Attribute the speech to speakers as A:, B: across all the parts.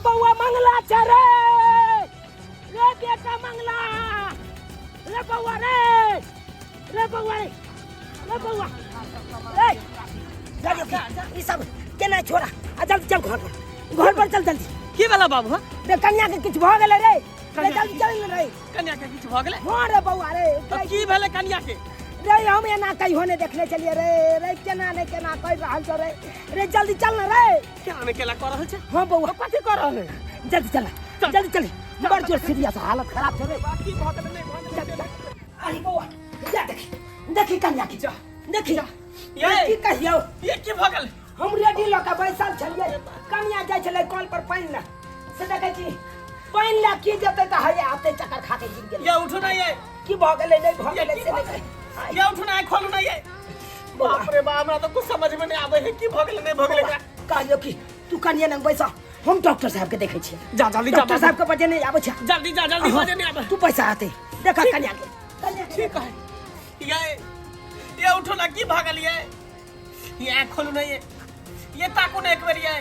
A: बौआ मंगला छै रे, रे बेटा मंगला रे, बौआ रे, रे बौआ रे, रे बौआ रे, जा जा, ई सब केना छोड़ा आ जल्दी चल घर पर, घर पर चल जल्दी।
B: की भेला बाबू? हाँ?
A: रे कन्या के किछु भऽ गेलै रे, रे जल्दी चल ने रे।
B: कन्या के किछु भऽ गेलै?
A: हाँ रे बौआ रे।
B: तऽ की भेलै कन्या के?
A: रे हम एना कहियो नहि देखने छलियै रे, रे केना ने केना कहि रहल छौ रे, रे जल्दी चल ने रे।
B: केना ने केना कऽ रहल छै?
A: हाँ बौआ।
B: कथी कऽ रहल है?
A: जल्दी चल, जल्दी चल, बड़ जोर सीरियस हालत खराब छौ रे।
B: की भऽ गेलै? नहि भऽ गेलै?
A: जल्दी चल। अरे बौआ जा देखी, देखी कन्या के देखी।
B: ये।
A: की कहियौ?
B: ये की भऽ गेल?
A: हम रेडी लऽ कऽ बैसल छलियै, कनिया जाइ छलै कल पर पानि लए, से देखै छी पानि लए की जेतै तऽ हैया आते चक्कर खा के गिर गेलै।
B: ये उठू ना ये।
A: की भऽ गेलै नहि भऽ
B: ये
A: गेलै
B: की
A: से
B: भऽ
A: नहि कहै।
B: ये उठू ना, खोलू ना ये। बाप रे बाप, हमरा तऽ कुछ समझ में नहीं आबै है की भऽ गेलै नहि भऽ गेलै एकरा।
A: कहलियौ कि तू कनिया लग बैसा, हम डॉक्टर साहब के देखै छियै।
B: जा जल्दी जा।
A: डॉक्टर साहब के बजे नहि आबै छै।
B: जल्दी जा, जल्दी, बजे नहीं आबै।
A: तू पैसा आते देख कनिया के, कनिया के।
B: ठीक है। ये ये उठो ना, की भऽ गेल ये? ये आँख खोलू ना ये, ये ताकू ना एक बेर ये।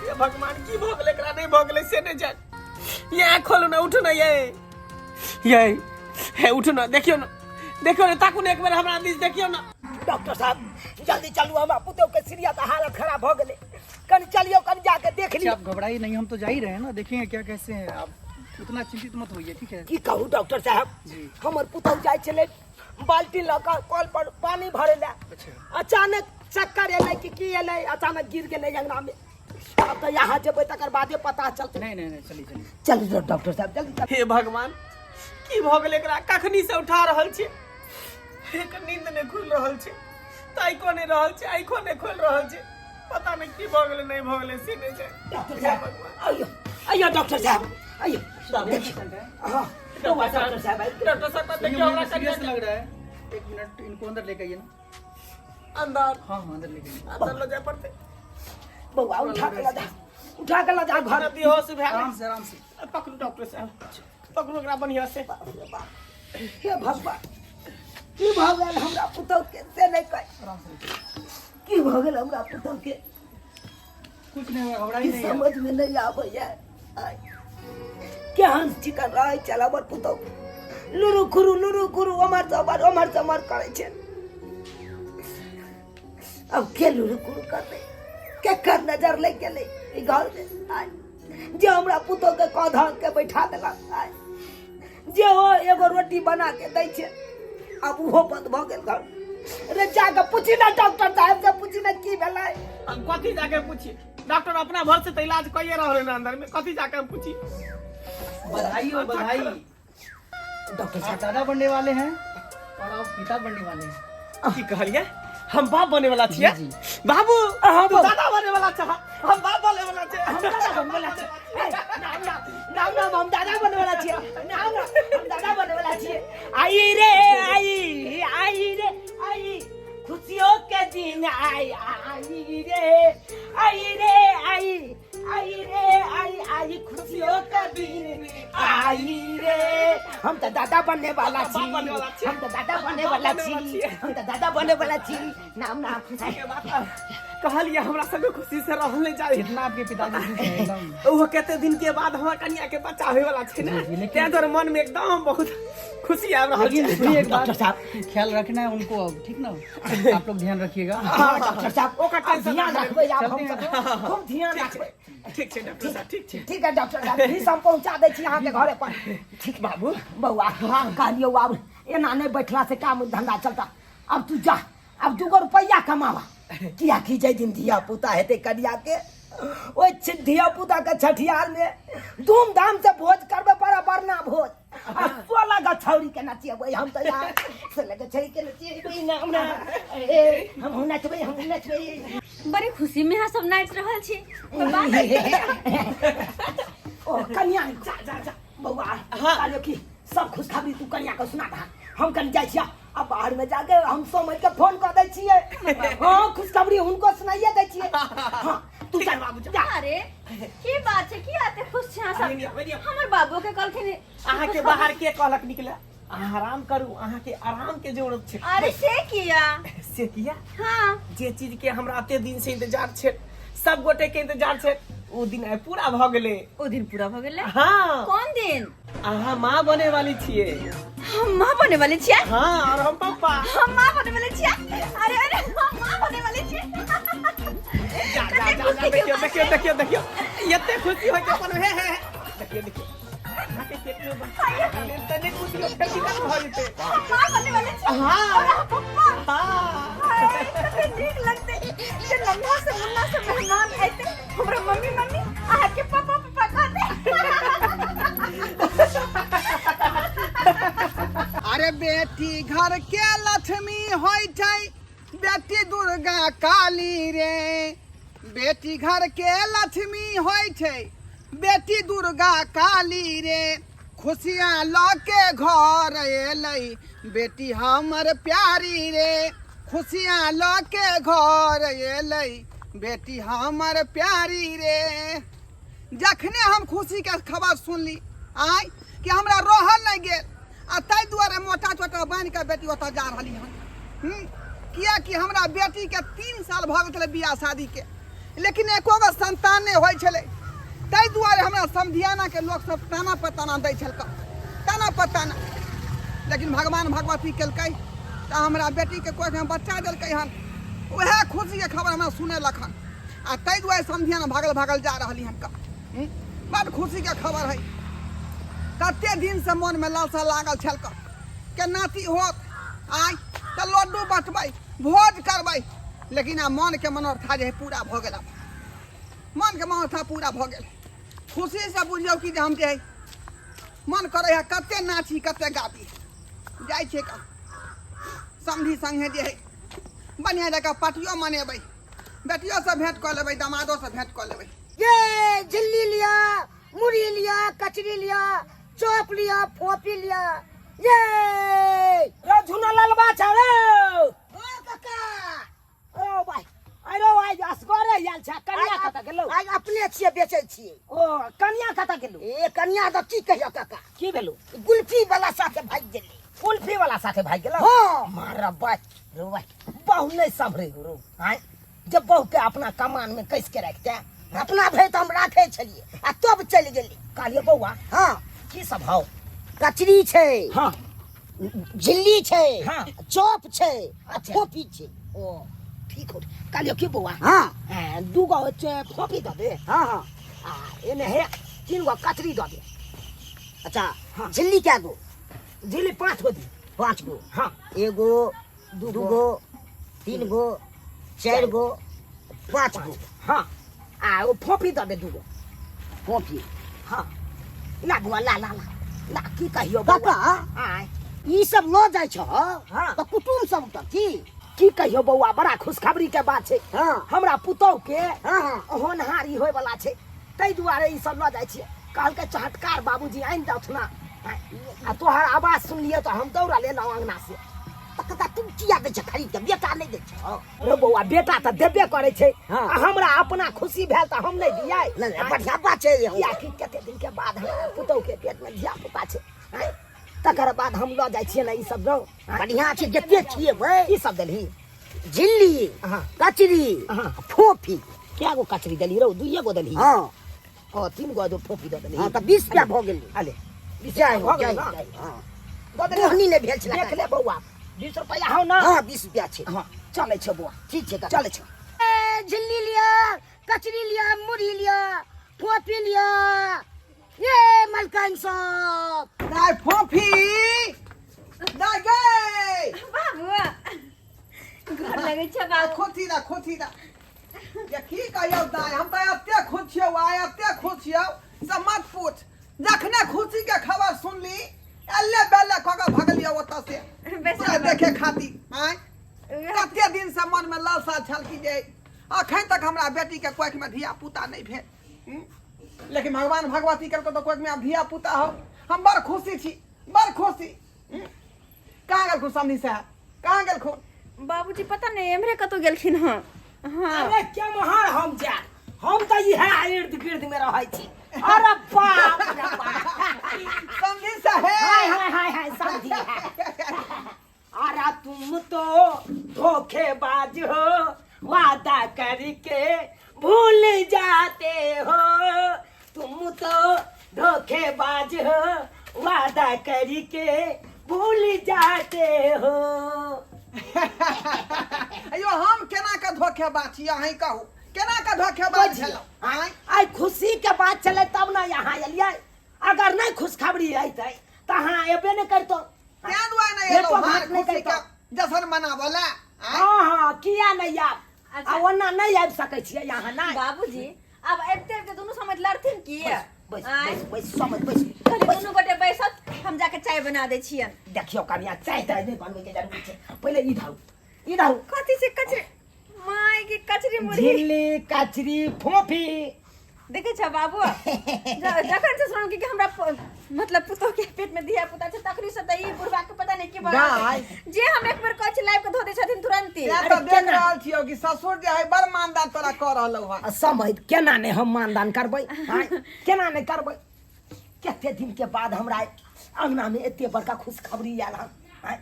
B: ये भगवान, की भऽ गेलै एकरा नहि भऽ गेलै से नहि जान। ये आँख खोलू ना, उठू ना ये, ये हे उठू ना, देखियौ ना, देखियौ ना, ताकू ना एक बेर हमरा दिस देखियौ ना।
A: डॉक्टर साहब जल्दी चलू, हमरा पुतोह के सीरियस हालत खराब भऽ गेलै, कनि चलियौ, कनि जाके देख लियौ।
C: आप घबराइए नहीं, हम तो जा ही रहे हैं ना, देखेंगे क्या कैसे है, आप उतना चिंतित मत होइए, ठीक है?
A: की कहू डॉक्टर साहब,
C: जी।
A: हमर पुतोह जाइ छलै बाल्टी लऽ कऽ कल पर पानी भरे लए।
C: अच्छा।
A: अचानक चक्कर एलै कि की एलै, अचानक गिर गेलै अंगना में। आब तऽ यहाँ जेबै तकर बादे पता चलतै।
C: नहीं नहीं नहीं, चलिए चलिए।
A: चलू डॉक्टर साहब, जल्दी चलू।
B: हे भगवान, की भऽ गेलै एकरा? कखनी से उठा रहल छी, एकर नींद नहि खुलि रहल छै, ताइको नहि रहल छै, आँखो नहि खोलि रहल छै, पता नहि की भऽ गेलै नहि भऽ गेलै से नहि छै।
A: डॉक्टर
B: हे
A: साहब
B: भगवान।
A: आइयो आइयो डॉक्टर साहब आइयो, देखियौ। हाँ बौआ, डॉक्टर साहब आबि गेल।
B: डॉक्टर साहब देखियौ हमरा कनिया
C: सीरियस लग रहा है, एक मिनट इनको अंदर लेके आइए ना।
B: अंदर?
C: हाँ हाँ, अंदर लेके आइए।
B: अंदर लऽ जाय पड़तै।
A: बौआ उठा के लऽ जा, उठा के लऽ जा घर।
B: बेहोश भए
C: आराम से, आराम से।
B: गेलै। पकड़ू डॉक्टर साहब, पकड़ू एकरा बढ़िआँ से।
A: बाप रे बाप, हे भगवान, की भऽ गेल हमरा पुतहु के से नहि कहि।
C: आराम से लेके।
A: की भऽ गेल हमरा पुतहु के?
C: कुछ नहीं हुआ, घबराइए
A: की
C: नहीं आप।
A: समझ में नहीं आबैया, केहन चिकन रहै छल हमर पुतहु, लुरु खुरु लुरु खुरु ओमहर से ओमहर ओमहर से ओमहर करै छै। अब के लुरु खुरु करतै? केकर नजर लागि गेलै ई घर में आइ जे हमरा पुतहु के कह धऽ के बैठा देलक? आइ जे ओ एगो रोटी बना के दै छै, आब ओहो बंद भऽ गेल घर। रे जाके पूछी ना डॉक्टर साहब से, पूछी ना की भेलै।
B: हम कथी जाके पूछी? डॉक्टर अपना भर से तो इलाज कइए रहल है अंदर में, कथी जाके हम पूछी?
C: बधाई हो, बधाई।
A: डॉक्टर
C: आप
A: साहब
C: दादा बनने वाले हैं और आप पिता बनने वाले हैं।
B: की कहलिए? हम बाप बने वाला छियै?
C: जी,
B: बाबू
A: हाँ,
B: तू
A: बाबू।
B: दादा बने वाला छह, हम बाप बने वाला छियै।
A: हम दादा बने वाला छियै। ए, नाम नाम नाम नाम, हम दादा बने वाला छियै। नाम नाम, हम दादा बने वाला छियै। आई रे आई, आई रे आई, खुशियों के दिन आई, आई रे आई, रे आई, आई रे आई, आई खुशियों के दिन आई रे। हम तो दादा बनने वाला
B: हम तऽ
A: छी।
B: बाप बने वाला छी।
A: हम तो दादा बनने वाला
B: बनने वाला
A: छी।
B: छी।
A: हम तो दादा बनने वाला छी। नाम नाम।
B: के बात कहलिए, हमरा संगे खुशी से रहल नहीं जाए।
C: जितना आपके पिताजी खुश हैं एकदम।
B: ओहो कते दिन के बाद हमरा कनिया के बच्चा होय वाला छै ने,
C: जी, जी, लेकिन-
B: तें दुआरे मन में एकदम बहुत खुशी आबि रहल
C: लेकिन
B: छै।
C: सुनिए एक बात,
A: डॉक्टर साहब।
C: ख्याल रखना है उनको अब, ठीक ना? आप लोग ध्यान रखिएगा।
A: हाँ डॉक्टर साहब,
B: ओकर
A: आब
B: टेंशन
A: ध्यान
B: ना
A: रखबै आब
C: चलते
A: हम
C: हैं
A: सब खूब ध्यान रखबै।
B: ठीक छै डॉक्टर साहब, ठीक छै।
A: ठीक है डॉक्टर साहब, फीस हम पहुंचा दै छी अहाँके घरे पर। ठीक
B: बाबू।
A: बौआ, कहलियौ आब एना नहि बैठला से काम धंधा चलता। अब तू जा, अब दूगो रुपैआ कमावा, कियाकि जाहि दिन धिया पुता हेतै कनिया के, ओहि धिया पुता के छठियार में धूमधाम से भोज करबै, बड़ा बरना भोज, आ 16 गो छौरी के नचिएबै हम तऽ यार, 16 गो छौरी के नचिएबै ना हमरा, ए हमहूँ नचबै, हमहूँ नचबै।
D: बड़ी खुशी में अहाँ सब नाचि रहल छी।
A: ओ कनिया, जा जा जा बौआ।
B: हाँ।
A: कहलियौ कि सब खुशखबरी तू कनिया के सुना दहा, हम कनि जाइ छियै। अब बाहर में जाके हम समझ के फोन कर दै छियै। हाँ, खुशखबरी हुनको सुनाइए दै छियै। हाँ तू चल
B: बाबू, जा।
A: जा।
D: अरे की बात छै, की एते खुश छी अहाँ सब?
B: आबे दियौ, आबे दियौ।
D: हमर बाबू के कहलखिन
B: अहाँ के बाहर के कहलक निकले? अहाँ आराम करू, अहाँ के आराम के जरूरत छै।
D: अरे से किया?
B: से किया?
D: हाँ।
B: जे चीज के हमरा एते दिन से इंतजार छै, सब गोटे के इंतजार छै। ओ दिन आइ पूरा भऽ गेलै।
D: ओ दिन पूरा भऽ गेलै?
B: हाँ।
D: कोन दिन?
B: अहाँ माँ बने वाली छियै।
D: हम माँ बने वाली छियै?
B: हाँ, और हम पापा।
D: हम माँ बने वाली छियै? अरे अरे, हम माँ बने वाली छियै।
B: जा जा जा जा, देखियो देखियो देखियो देखियो, एते खुशी होइ छै अपन। हे हे हे, देखियो देखियो, अहाँके पेट में बच्चा के लेल तऽ नहि खुशी फेर दिक्कत भऽ जेतै।
D: हम माँ बने वाली छियै।
B: हाँ।
D: और अहाँ पप्पा।
B: हाँ।
D: हाय, कते नीक लगतै जे नन्हा से मुन्ना से मेहमान ऐते, हमरा मम्मी मम्मी, अहाँके पापा पापा कहते।
E: अरे बेटी घर के लक्ष्मी होइ छै, बेटी दुर्गा काली रे। बेटी घर के लक्ष्मी होइ छै, बेटी दुर्गा काली रे। खुशियाँ लऽ के घर एलै बेटी हमर प्यारी रे। खुशियाँ लऽ के घर एलै बेटी हमर प्यारी रे। जखने हम खुशीके खबर सुनली आँय कि हमरा रहल नहि गेल, आ ताहि दुआरे मोटा चोटा बान्हि कऽ बेटी ओतऽ जा रहली हन। किएकि हमरा बेटीके 3 साल भऽ गेल छलै बियाह शादीके, लेकिन एको गो संतान नहि होइ छलै। ताहि दुआरे हमरा समधियानाके लोकसभ ताना पर ताना दै छलकै, ताना पर ताना। लेकिन भगवान भगवती केलकै तऽ हमरा बेटीके कोखिमे बच्चा देलकै हन। उएह खुशीके खबर हमरा सुनेलक हन, आ ताहि दुआरे समधियाना भागल भागल जा रहली हन। का बड खुशीके खबर है। कते दिनसँ मोनमे लालसा लागल छल के नाती होत आय तऽ लड्डू बँटबै, भोज करबै, लेकिन आब मनके मनोरथा जे है पूरा भऽ गेल। आब मनके मनोरथा पूरा भऽ गेल। खुशीसँ बुझियौ कि जे हम जे है मन करै है कते नाची कते गाबी। जाइ छियै का समधी संगे जे है बढ़िआँ जकाँ पार्टियो मनेबै, बेटियोसँ भेँट कऽ लेबै, दमादोसँ भेँट कऽ लेबै।
A: ये झिल्ली लिया, मुरही लिया, कचरी लिया, चॉप लिया, फोपी लिया। ये रे झुना ललबा छ रे। ओ काका, ओ भाई, अरे भाई, असगरे आयल छ। कनिया कतऽ गेलौ?
F: आइ अपने छियै, बेचै छियै।
A: ओ कनिया कतऽ गेलौ?
F: ए कनिया तऽ की कहियो काका।
A: की भेलौ?
F: गुल्फी वाला साथे भागि गेलै।
A: कुल्फी वाला साथे भागि गेलौ?
F: हाँ।
A: मार बाई रो भाई, बहु नहि सम्हरै रो। आँय जब बहु के अपना कमान में कस के रखते।
F: अपना भरि तऽ हम राखै छलियै आ तब चलि गेली।
A: कहलियै बौआ।
F: हाँ।
A: की सब हौ?
F: कचरी छै।
A: हाँ।
F: झिल्ली छै।
A: हाँ।
F: चॉप छै आ
A: अच्छा।
F: फोपी छै।
A: ओ ठीक हो। कहलियै की बौआ?
F: हाँ।
A: 2 गो फोपी दऽ दे।
F: हाँ हाँ।
A: आ एने हे 3 गो कचरी दऽ दे।
F: अच्छा।
A: हाँ।
F: झिल्ली कए गो?
A: झिल्ली 5 गो दी।
F: 5 गो।
A: हाँ।
F: 1 गो,
A: 2
F: 2
A: गो,
F: गो, 3 गो, 4 गो, 5 गो।
A: हाँ। आ ओ फोपी दऽ दे 2 गो।
F: फोपी।
A: हाँ। ला बौआ, ला ला ला ला, की कहियो बौआ?
F: काका,
A: आय
F: ई सब लऽ जाइ छह?
A: हाँ।
F: तऽ कुटुम सब तऽ की
A: की कहियो बौआ, बड़ा खुशखबरी के बात छै।
F: हाँ।
A: हमरा पुतोह के
F: हाँ, हाँ।
A: होनहारी होय वाला छै, ताहि दुआरे ई सब लऽ जाइ छियै। कहलकै चहटकार बाबूजी आनि दथुन। आ तोहर आवाज सुनलियै तऽ हम दौड़ल एलहुँ अंगना से।
F: तऽ काका तू किया दै छह खरीद के? बेटा नहि दै छह?
A: रे बौआ, बेटा तऽ देबे करै छै।
F: हाँ।
A: आ हमरा अपना खुशी भेल तऽ हम नहि दियै?
F: नहि, नहि, बढ़िआँ बात छै।
A: कियाकि कते दिन के बाद हमरा पुतोह के पेट में धिया पुता छै, तकर बाद हम लऽ जाइ छियै ने ई सब रौ।
F: बढ़िआँ छै जते खिएबै।
A: की सब देलही?
F: झिल्ली,
A: हाँ।
F: कचरी,
A: हाँ।
F: फोफी।
A: कए गो कचरी देलही रौ? 2 गो देलही?
F: हाँ।
A: ओ 3 गो दो फोफी दऽ देलही।
F: हाँ, तऽ 20 रुपया भऽ गेलै।
A: अले, 20
F: जय
A: रुपया
F: हो,
A: भऽ गेलै
F: जय
A: ने?
F: हो, जय हो। हाँ।
A: दऽ देलही?
F: बोहनी नहि भेल छलै।
A: देख ले बौआ, 20 रुपया हौ ने?
F: हाँ, 20 रुपया छै।
A: हाँ, चलै छै बौआ।
F: ठीक छै काका।
A: चलै छै।
F: ए, झिल्ली लिअ, कचरी लिअ, मुरही लिअ, फोफी लिअ। ये मलकाइन सब।
E: दाइ फोफी दाइ गै।
D: बाबू, घर लगै छै बाबू।
E: खोथी दा, खोथी दा। ये की कहियौ दाइ, हम तऽ एते खुश छियौ आइ, एते खुश छियौ से मत पूछ। जखने खुशी के खबर सुनली एले बेले कऽ के भगलियौ ओतऽ से तोरा देखे खातिर। आँय कते दिन से मन में लालसा छल कि जे अखन तक हमरा बेटी के कोख में धिया पुता नहीं भेल, लेकिन भगवान भगवती केलकै तऽ कोख में आब धिया पुता हो। हम बड़ खुशी छी, बड़ खुशी। कहाँ गेलखुन समधी साहब? कहाँ गेलखुन
D: बाबूजी? पता नहीं, एम्हरे कतौ गेलखिन हँ। हाँ।
A: अरे केम्हर हम जायब, हम तऽ इएह इर्द गिर्द में रहै छी। अरे बाप रे बाप,
E: समधी साहब।
A: हाय हाय हाय हाय समधी। अरे तुम तो धोखेबाज हो, वादा करके भूल जाते हो, तुम तो धोखेबाज हो, वादा करके भूल जाते हो।
E: अयो हम केना के धोखेबाज छी अहीं कहू, केना के धोखेबाज भेलहुँ? आँय?
A: आइ खुशी के बात चले तब ना यहाँ एलियै, अगर नहीं खुशखबरी अयतै तऽ अहाँ एबे नहि करितहुँ।
E: तें दुआरे नहि
A: भेटो
E: एलहुँ
A: घाट
E: हँ,
A: नहि
E: खुशी के
A: करितहुँ।
E: जश्न मनाबऽ लए। आँय?
A: हँ हँ, किया नहि आयब?
D: अच्छा।
A: आ ओना नहि आबि सकै छियै यहाँ नहि।
D: बाबूजी अब अबिते अबिते दुनू समझ लड़थिन की?
A: बैस
D: आँय?
A: बैस बैस समझ बैस।
D: कहली दुनू गोटे बैसत, हम जाके चाय बना दै छियनि।
A: देखियौ कनिया, चाय ताय नहि बनबै के जरूरी छै, पहिले ई धरू ई धरू।
D: कथी छै? कचरी माय के कचरी मुरही
A: झिल्ली कचरी फोफी।
D: देखै छ बाबू, जखन से सुनल कि हमरा मतलब पुतोह के पेट में धिया पुता छै तखनी से त ई बुढ़वा के पता नहीं की भऽ गेल।
E: दाइ।
D: जे हम एक बेर कहै छी लाइव के धो दै छथिन तुरंते।
E: तें
A: अरे
E: तऽ देख
A: केना?
E: रहल छियौ कि ससुर जे है बड़ मानदान तोरा कऽ रहलौ हन।
A: आ समझ केना नहि हम मानदान करबै? आँय, केना नहि करबै? कते दिन के बाद हमरा अंगना में एते बड़का खुशखबरी आयल हन। आँय,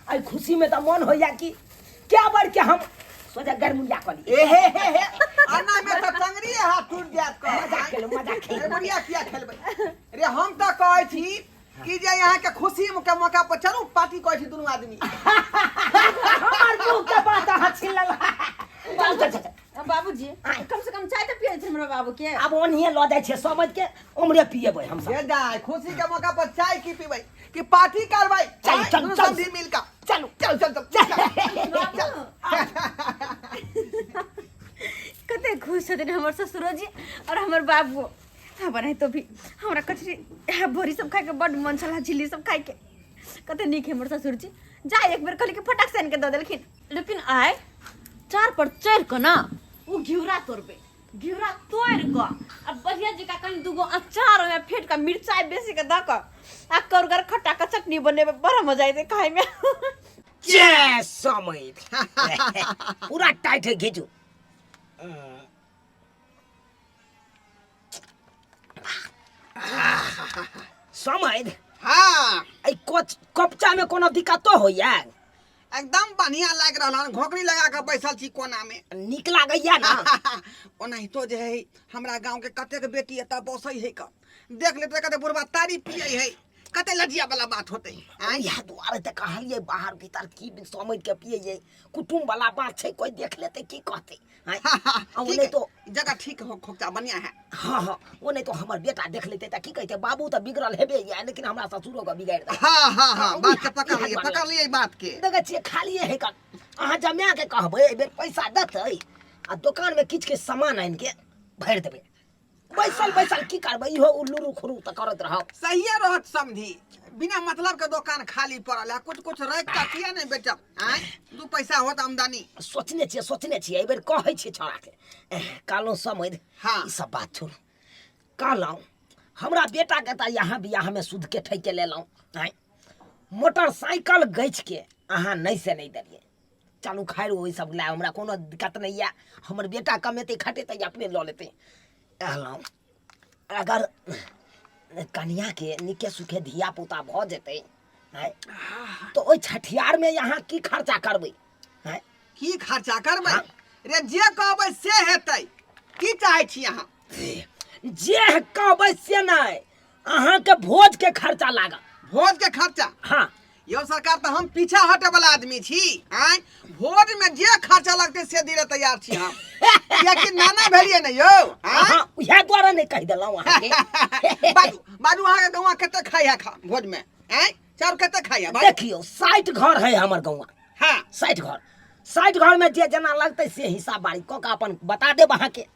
A: एहि खुशी में तऽ मन होइया कि क्या बढ़ के हम सोचा गरमुलिया कऽ ली।
E: ए हे हे हे, अन्ना में तऽ टंगरी हाथ टूट जायत कह।
A: मजाक केलहुँ, मजाक केलहुँ।
E: गरमुलिया किया खेलबै रे? हम तऽ कहै छी कि जे यहाँ के खुशी के मौका पर चलू पार्टी करै छी दुनू आदमी।
A: हमर मुँह के बात अहाँ छीन लेलहुँ। चल चल चल।
D: बाबूजी
A: आँय।
D: कम से कम चाय तऽ पियै छै हमरा बाबू के।
A: आब ओनहिए लऽ जाइ छियै समझ के, उम्हरे पियेबै हमसब।
E: ये दाय, खुशी के मौका पर चाय की पीबै कि पार्टी करबै?
A: चल,
E: आँय,
A: चल,
E: दुनू
A: चल।
E: समधी मिल कऽ।
A: चलू।
E: चल चल चल चल।
D: कते खुश छथिन हमर ससुरो जी और हमर बाबू। हाँ बनाइतो भी हमरा कचरी बोरी सब खाइके बड्ड मन छल, झिल्ली सब खाइके। कते नीक है हमर ससुर जी, जा एक बेर कहली कि फटाक से आनि के दऽ देलखिन। लेकिन आइ चार पर चढ़ि कऽ ना ओ घिउरा तोड़बै, घिउरा तोड़ि कऽ आ बढ़िया जकाँ कनि दूगो अचार ओहिमे फेट कऽ मिरचाइ बेसी कऽ दऽ कऽ आ करगर खट्टा कऽ चटनी बनेबै, बड़ा मजा एतै खाइमे।
A: जय समैध, पूरा टाइट है, घीचू। समैध।
E: हाँ।
A: एहि कोच कपचा में कोनो दिक्कतो होइया?
E: एकदम बढ़िया लागि रहल हन, घोकरी लगा कऽ बैसल छी कोना में।
A: नीक लागैया ना?
E: ओनाहितो जे है हमरा गांव के कतेक बेटी एतऽ बसै है कऽ देख लेते, कते बुढ़बा तारी पियै है, कते लजिया वाला बात होतै।
A: आँय, इएह दुआरे तऽ कहलियै बाहर भीतर की समझ के पियै, कुटुम्ब वाला बात छै, कोई देख लेतै की कहतै? आँय, आ ओ
E: ठीक
A: नहि
E: है,
A: तो
E: जगह ठीक हो, खोकचा बढ़िया है।
A: हाँ हाँ, ओ नहि तो हमर बेटा देख लेतै तऽ की कहतै? बाबू तऽ बिगड़ल हेबे या, लेकिन हमरा ससुरो के बिगाड़ि देलक।
E: हाँ हाँ हाँ, बात के पकड़
A: इएह
E: लिए,
A: दुआरे।
E: पकड़ लिए बात के।
A: देखै छियै खालिए है कन, अहाँ जमा के कहबै एहि बेर पैसा देतै आ दोकान में किछु किछु सामान आनि के भरि देबै। बैसल बैसल की करबै? इहो उल्लू खुरू तऽ करैत रहब।
E: सहिए रहत समझी, बिना मतलब के दोकान खाली पड़ल है, कुछ कुछ रख के किया नहीं बेचब? आँय, दू पैसा होत आमदनी।
A: सोचने छियै, सोचने छियै, एहि बेर कहै छियै छौड़ाके। कहलहुँ समधि।
E: हाँ।
A: ई सब बात छोड़ू, कहलहुँ हमरा बेटाके तऽ यहाँ बियाहमे सुध के ठैके लेलहुँ। आँय, मोटरसाइकिल गछि के अहाँ नहि से नहि देलियै। चलू खैर, ओहि सब लए हमरा कोनो दिक्कत नहि यऽ, हमर बेटा कमेतै खटेतै अपने लऽ लेतै। कहलहुँ अगर कनियाके नीके सुखे धिया पुता भऽ जेतै आँय, तऽ ओहि छठियारमे अहाँ की खर्चा करबै? आँय?
E: की खर्चा करबै?
A: हाँ।
E: रे जे कहबै से हेतै, की चाहै छी अहाँ?
A: जे कहबै से नहि, अहाँके भोज के खर्चा लागत।
E: भोज के खर्चा?
A: हाँ।
E: यौ सरकार, तऽ हम पीछा हटे वाला आदमी छी। आँय, भोज में जे खर्चा लगतै से दिले तैयार छी हम, कियाकि नाना भेलियै ने यौ। आँय?
A: अहाँ उएह दुआरे नहि कहि देलहुँ अहाँके।
E: बाजू बाजू, अहाँके गौआ कते खाइ है खा भोज में? आँय, चाउर कते खाइ है? बाजू।
A: देखियौ, 60 घर है हमर गौआ।
E: हाँ।
A: 60 घर, 60 घर में जे जेना लगतै से हिसाब बारी कऽ कऽ अपन बता देब अहाँके।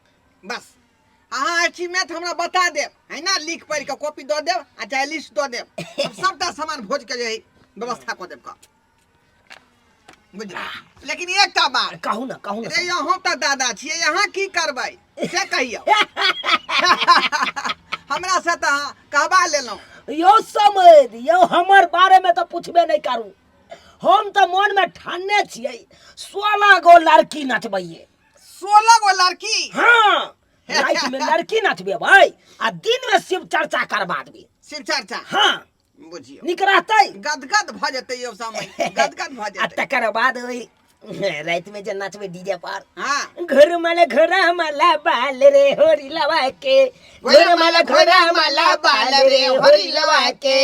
E: बस अहाँ एस्टीमेट हमरा बता देब है ना, लिख पढ़ि कऽ कॉपी दऽ देब आ चाहे लिस्ट दऽ देब, हम सबटा सामान भोज के जे है व्यवस्था कऽ देब कऽ बुझलियै। लेकिन एकटा बात
A: कहू ना, कहू ना।
E: रे अहूँ तऽ दादा छियै, अहाँ की करबै से कहियौ हमरा से तऽ अहाँ कहबा लेलहुँ।
A: यौ समझ यौ, हमर बारे में तऽ पूछबे नहीं करू, हम तऽ मन में ठानने छियै 16 गो लड़की नचबैये।
E: 16 गो लड़की?
A: हाँ, राति में लड़की नचबेबै आ दिन में शिव चर्चा करबा देबै।
E: शिव चर्चा?
A: हाँ।
E: बुझियौ
A: नीक रहतै,
E: गदगद भऽ जेतै यौ समय, गदगद भऽ
A: आ
E: जेतै।
A: तकर बाद ओहि राति में जे नाचबै डीजे पर।
E: हाँ।
A: घर माला घोरा माला बाल रे होरी लवा के, घर माला घोरा माला बाल रे होरी लवा के।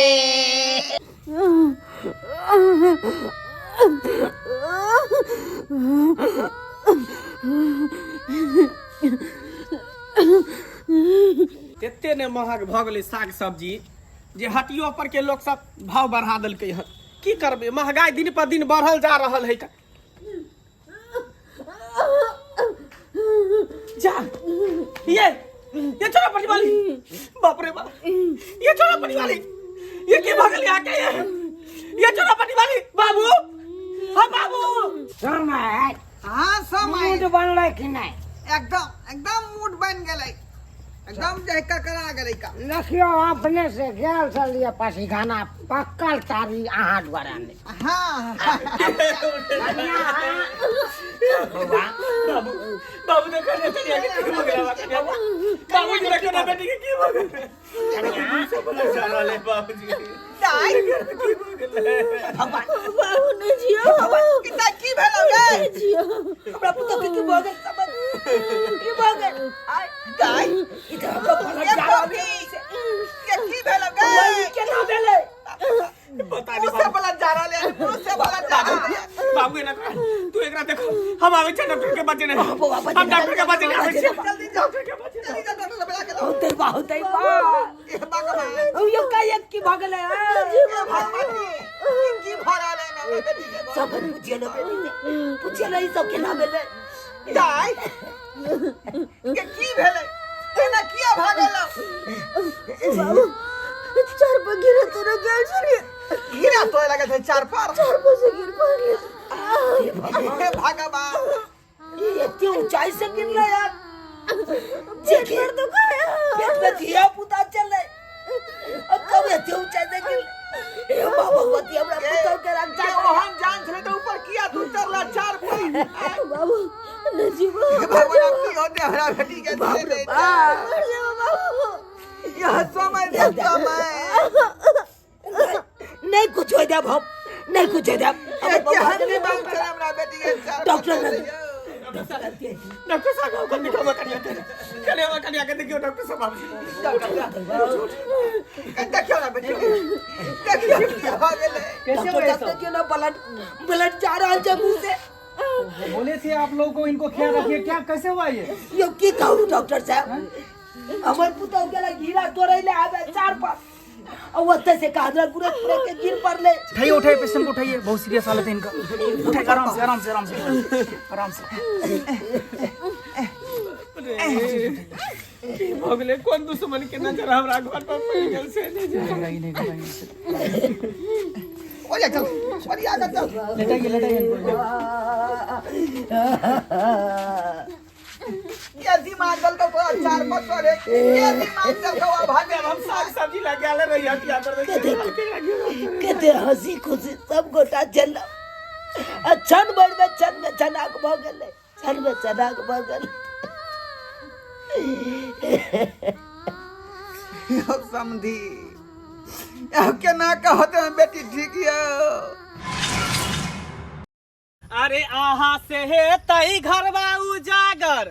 B: एते ने महग भऽ गेलै साग सब्जी जे हटियो पर के लोक सब भाव बढ़ा देलकै हन। की करबै, महगाई दिन पर दिन बढ़ल जा रहल है। जा ये छोरा पटी वाली, बाप रे बाप, ये छोरा पटी वाली, ये की भऽ गेल यहाँ के? ये छोरा पटी वाली, बाबू, हाँ बाबू।
F: समय।
E: हाँ समय।
F: मूड बनलै कि नहि?
E: एकदम एकदम मूड बन गेलै, एकदम जे ककरा गेलै का।
F: देखियौ अपने से गेल छलियै पसीखाना, पक्कल तारी अहाँ द्वारा नहि।
E: हाँ।
B: बाबू, बाबू देखो ने कनिया के की भऽ गेलै, कनिया बाबू जी देखो ने बेटी के की भऽ गेलै। सब जा रहल है बाबूजी।
E: दाइ।
B: की भऽ गेलै?
D: बाबू नहि जियो।
E: कितना की भेलो गे?
D: जियो।
A: हमरा पुतोह के की भऽ गेल? समझ की भऽ गेल? आय
E: दाइ।
A: ई तऽ हमरो पलट
E: ये
A: जा रहल
E: पपी, के की भेलो गे?
A: छै। केना भेलै?
B: पता नहीं।
E: मुँह से बलत जा रहल है, मुँह से बलत जा रहल है।
B: बाबू एना कर, तू एकरा देखो, हम आबै छै डॉक्टर के बचे नहीं।
A: बौआ, बचे
B: हम डॉक्टर के बचे नहीं आबै छै।
E: जल्दी जाओ।
B: डॉक्टर के बचे।
E: जल्दी जा, डॉक्टर लग बुला के लाओ।
A: होतै बा, होतै बा।
E: ए भगवान।
A: ओ यो का एक की भऽ गेलै?
E: ए भगवान, की भऽ रहल है हमरा बेटी के?
A: सब पुछिए ने बेटी से, पुछिए ने ई सब केना भेलै।
E: दाइ के की भेलै? एना किया भागल?
D: बाबू, चार पर गिरा तोरा गेल छलियै।
E: गिरा तोड़े लगल छै चार पर?
D: चार पर से गिर पड़लियै।
E: हे भगवान,
A: ई एते ऊंचाई से गिरलै यार।
D: पेट पर दुखाय।
A: पेट में धिया पुता चले अब कब एते ऊंचाई से गिरलै? हे माँ भगवती, हमरा पुतोह के रक्षा
E: के
A: कर।
E: ओहन जान छलै तऽ ऊपर किया तू चढ़ला चार पर?
D: बाबू नहि जीबो।
E: हे भगवान, आब की होतै हमरा बेटी के?
A: बाप रे बाप।
D: मर जेबो बाबू।
E: यह समय दे समय।
A: नहीं कुछ हो जाब, हम नहीं कुछ हो जाब।
E: के केहन दिमाग छलै हमरा बेटी के चार पर
A: डॉक्टर
E: चढ़लै।
A: लग।
B: डॉक्टर साहब, ओकर देखो कनिया के, कनिया, कनिया के देखियो डॉक्टर साहब, बाबूजी।
E: देखियौ ना बेटी के, देखियौ की भऽ गेलै।
C: कैसे हुआ
A: डॉक्टर
C: ये
A: साहब
C: सब?
A: देखियो ना, ब्लड ब्लड जा रहल छै मुंह से।
C: बोले थे आप लोगों को इनको ख्याल रखिए, क्या कैसे हुआ ये?
A: यो की कहू डॉक्टर साहब, हमर पुतोह गेलै घीरा तोड़ै ले आबे चार पर, आ ओतै से कहला गुरक पुरक के गिर पड़लै।
C: उठाइए उठाइए, पेशेंट को उठाइए, बहुत सीरियस हालत है इनका। उठाइए आराम से, आराम से, आराम से, आराम से।
B: की भऽ गेलै? कोन दुश्मन के नजर हमरा घर पर पड़ि गेल से नहि जानि।
C: घबराइए नहीं, घबराइए नहीं।
E: ओरिया चल, ओरिया के चल।
C: लेटाइए लेटाइए इनको।
E: ये दिमाग दल को तोरा चार पर चढ़े, ये दिमाग दल को भागे।
B: हम साग सब्जी लगा ले रही हटिया पर।
A: कते हंसी खुशी सब गोटा चल आ क्षण भर में क्षण में चनाक भऽ गेलै, क्षण में चनाक भऽ गेलै।
E: अब समझी, अब केना कहते हैं बेटी ठीक यौ?
B: अरे अहाँ से हेतै घरवा उजागर,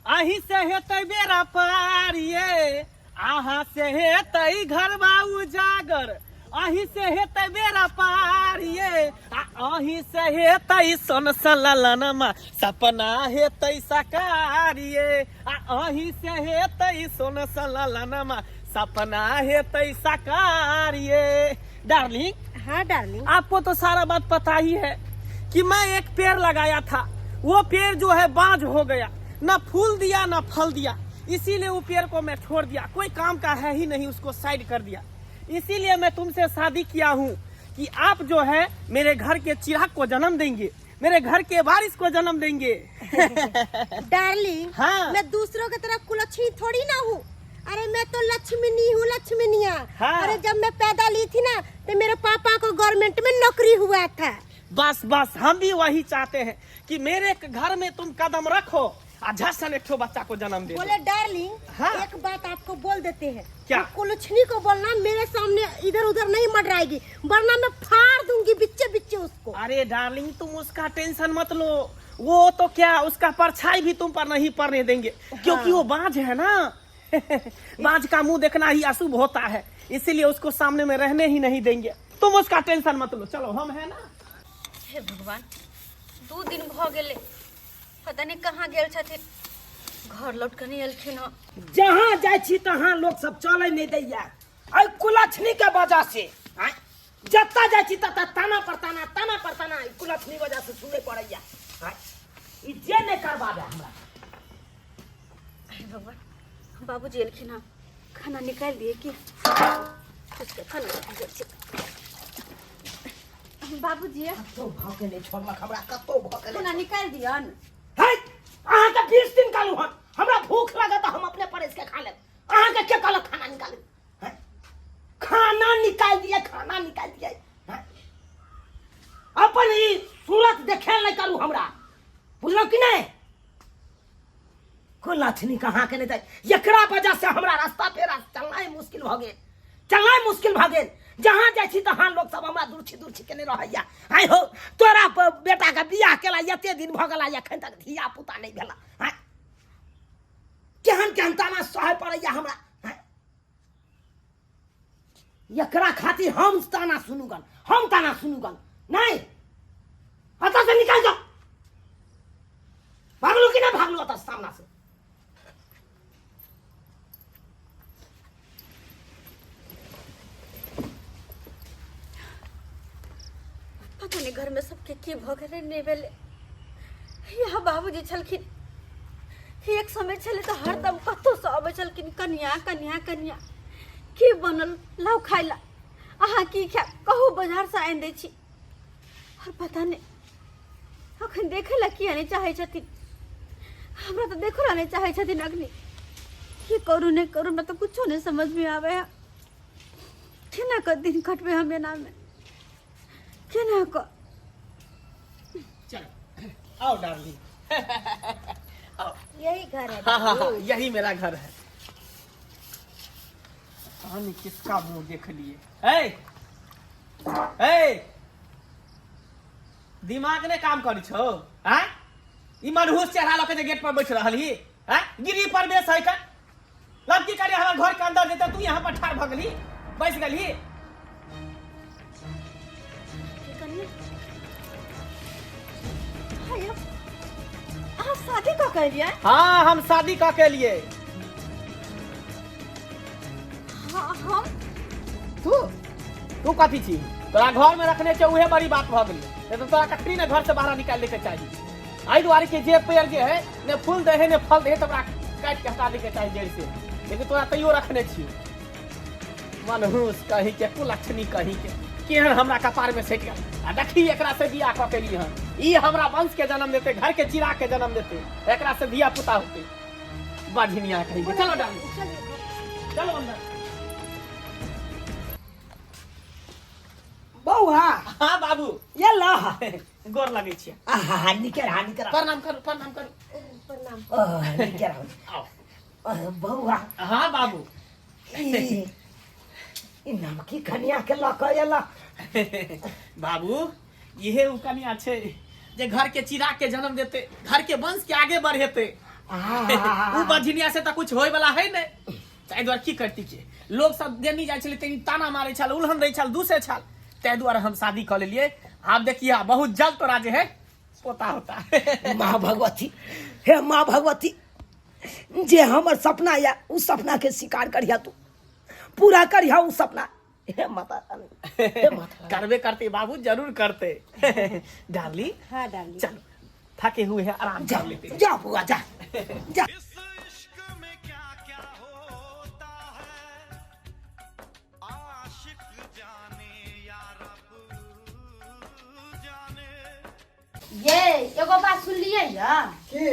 B: अहीं से हेतै बेड़ा पार ये। अहाँ से हेतै घरवा उजागर, अहीं से हेतै बेड़ा पार ये। आ अहीं से हेतै सन सललनमा सपना हेतै साकार ये। आ अहीं से हेतै सोन सललनमा सपना हेतै साकार ये। डार्लिंग।
D: हाँ डार्लिंग।
B: आपको तो सारा बात पता ही है कि मैं एक पेड़ लगाया था, वो पेड़ जो है बांझ हो गया, ना फूल दिया ना फल दिया, इसीलिए वो पेड़ को मैं छोड़ दिया, कोई काम का है ही नहीं, उसको साइड कर दिया। इसीलिए मैं तुमसे शादी किया हूँ कि आप जो है मेरे घर के चिराग को जन्म देंगे, मेरे घर के वारिस को जन्म देंगे।
F: डार्लिंग।
B: हाँ।
F: मैं दूसरों की तरह कुलक्षणी थोड़ी ना हूँ। अरे मैं तो लक्ष्मीनी हूँ, लक्ष्मीनिया।
B: हाँ।
F: अरे जब मैं पैदा ली थी ना तो मेरे पापा को गवर्नमेंट में नौकरी हुआ था।
B: बस बस, हम भी वही चाहते हैं कि मेरे घर में तुम कदम रखो आ झट एक ठो बच्चा को जन्म दे दे।
G: बोले डार्लिंग,
B: हाँ।
G: एक बात आपको बोल देते हैं।
B: क्या?
G: वो कुलछनी को बोलना मेरे सामने इधर उधर नहीं मडराएगी, वरना मैं फाड़ दूंगी बिच्चे बिच्चे उसको।
B: अरे डार्लिंग, तुम उसका टेंशन मत लो, वो तो क्या उसका परछाई भी तुम पर नहीं पड़ने देंगे, क्योंकि वो बाज है ना। बाज का मुंह देखना ही अशुभ होता है, इसीलिए उसको सामने में रहने ही नहीं देंगे। तुम उसका टेंशन मत लो, चलो हम है ना।
D: हे भगवान, 2 दिन भऽ गेलै, पता नहि कहाँ गेल छथिन, घर लौट कऽ नहि एलखिन हँ।
A: जहाँ जाइ छी तहाँ लोक सब चलै नहि दैया एहि कुलक्षणी के वजह से। आँय, जतऽ जाइ छी ततऽ ताना पर ताना, ताना पर ताना एहि कुलक्षणी वजह से सुनै पड़ैया। आँय, ई जे नहि करबाबे हमरा।
D: हे भगवान, बाबूजी एलखिन हँ, खाना निकालि दिए कि खाना निकालि दै छी। बाबूजी,
A: कतौ भऽ के नहि छोड़लक हमरा, कतौ भऽ के नहि।
D: खाना निकालि दियन।
A: है, अहाँके 20 दिन कहलहुँ हन, हमरा भूख लागत हम अपने परेश के खा लेब। अहाँके के कहलक खाना निकालू? हैं? खाना निकालि दिए, खाना निकालि दिए। हैं? अपन ई सूरत देखे नहि करू हमरा, बुझलहुँ कि नहि? कोई लछनी कहाँ के नहीं जाए, एकरा वजह से हमरा रास्ता फेरा चलना ही मुश्किल भऽ गेल, चलना ही मुश्किल भऽ गेल। जहाँ जाइ छी तहाँ लोक सब हमरा दुर्छी दुर्छी केने रहैया। आइ हो तोरा बेटा के बियाह केला एते दिन भऽ गेला, एखन तक धिया पुता नहि भेला। आँय, केहन केहन ताना सहय पड़ैया हमरा। आँय, एकरा खातिर हम ताना सुनू गन, हम ताना सुनू गन नहीं, अतः से निकल जाओ। भागलू कि नहीं भागलू अतः सामना से?
D: पता नहीं घर में सबके की भऽ गेलै नहि भेलै। यहाँ बाबूजी छलखिन, एक समय छलै तऽ हरदम कतहुसँ अबै छलखिन, कनिया कनिया कनिया की बनल लाउ खाय ला, अहाँ की खायब कहू, बाजारसँ आनि दै छी। आओर पता नहि अखन देखै लए किया नहि चाहै छथिन, हमरा तऽ देखो लए नहि चाहै छथिन अखनी। की करू नहि करू, हमरा तऽ कुछो नहि समझमे आबै है। केना कऽ दिन कटबै हम एनामे, केना कऽ?
B: चलो आओ डार्लिंग, आओ।
G: यही घर है?
B: हाँ हाँ हाँ, यही मेरा घर है। पता नहीं किसका मुंह देख लिए। ए ए, दिमाग ने काम करी छौ? आँ, ई मनहूस चेहरा लऽ के जे गेट पर बैठ रहल ही। आँ, गिरी परवेश है का लड़की करे हमर घर के अंदर जेते, तू यहाँ पर ठाढ़ भऽ गेली, बैस गेली।
D: हाय, अहाँ शादी कऽ के एलियै?
B: हाँ, हम शादी कऽ के एलियै।
D: हाँ, हम
B: तू तू कथी छी? तोरा घर में रखने छै उहे बड़ी बात भऽ गेलै, नहीं तो तोरा कखनी ने घर से बाहर निकाल ले के चाही। एहि दुआरे के जे पेड़ जे है ने फूल दे है ने फल दे है, तो ओकरा काटि के हटा दे के चाही जड़ से, लेकिन तोरा तैयो रखने छियौ। मनहूस कही के, कुलक्षणी कही के, केहन हमरा कपार में सटि गेल। आ देखी एकरा से बियाह कऽ के हन, ई हमरा वंश के जन्म देते, घर के चिरा के जन्म देते, एकरा से धिया पुता होते। बाझिनिया कही के। चलो डाली, चलो अंदर।
A: बौआ।
B: हाँ बाबू।
A: ये ला।
B: गोर लगै छियै।
A: आहा, निके रहा, निके रहा।
B: प्रणाम करू, प्रणाम करू।
G: प्रणाम।
A: आह, निके रहा।
B: आओ।
A: आह, बौआ।
B: हाँ बाबू।
A: ई ई नमकी कनिया के लऽ कऽ एला?
B: बाबू, इहे उ कनिया छै जे घर के चिरा के जन्म देते, घर के वंश के आगे बढ़ेते।
A: आहा।
B: उ बझिनिया से तऽ कुछ होय वाला है नहीं, ताहि दुआरे की करती के लोग सब देनी जाइ छलै तनी ताना मारै छल, उल्हन दै छल, दूसै छल, ताहि दुआरे हम शादी कऽ लेलियै। आब देखिए, बहुत जल्द तोरा जे है पोता होता।
A: माँ भगवती, हे माँ भगवती, जे हमर सपना या उ सपना के स्वीकार करिया, तू पूरा करिया उ सपना। हे माता रानी, हे माता रानी।
B: करबे करते बाबू, जरूर करते। डार्लिंग।
G: हाँ डार्लिंग।
B: चलो, थके हुए हैं, आराम
A: जा
B: कर लेते हैं।
A: जा बुआ, जा जा।
H: इस इश्क में क्या क्या होता है, आशिक जाने या रब जाने।
D: ये एगो बात सुनलियै या?
I: की?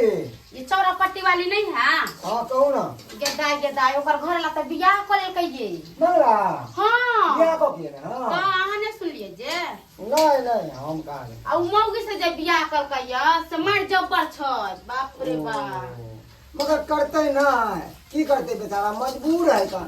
D: ये चौरा पट्टी वाली नहीं है?
I: हाँ, कहू ना।
D: गेदाय गेदाय, ओकर घर ला तऽ बियाह कऽ लेलकै ये।
I: मंगला?
D: हाँ।
I: बियाह कऽ के ने?
D: तऽ
I: हाँ।
D: अहाँ नहि सुनलियै
I: जे
J: नहीं नहीं हम कहाँ नहीं।
I: आ उ मौगी से जे बियाह कलकै या से मार जब्बर छै बाप रे बाप
J: मगर करते ना की करते बेचारा मजबूर है का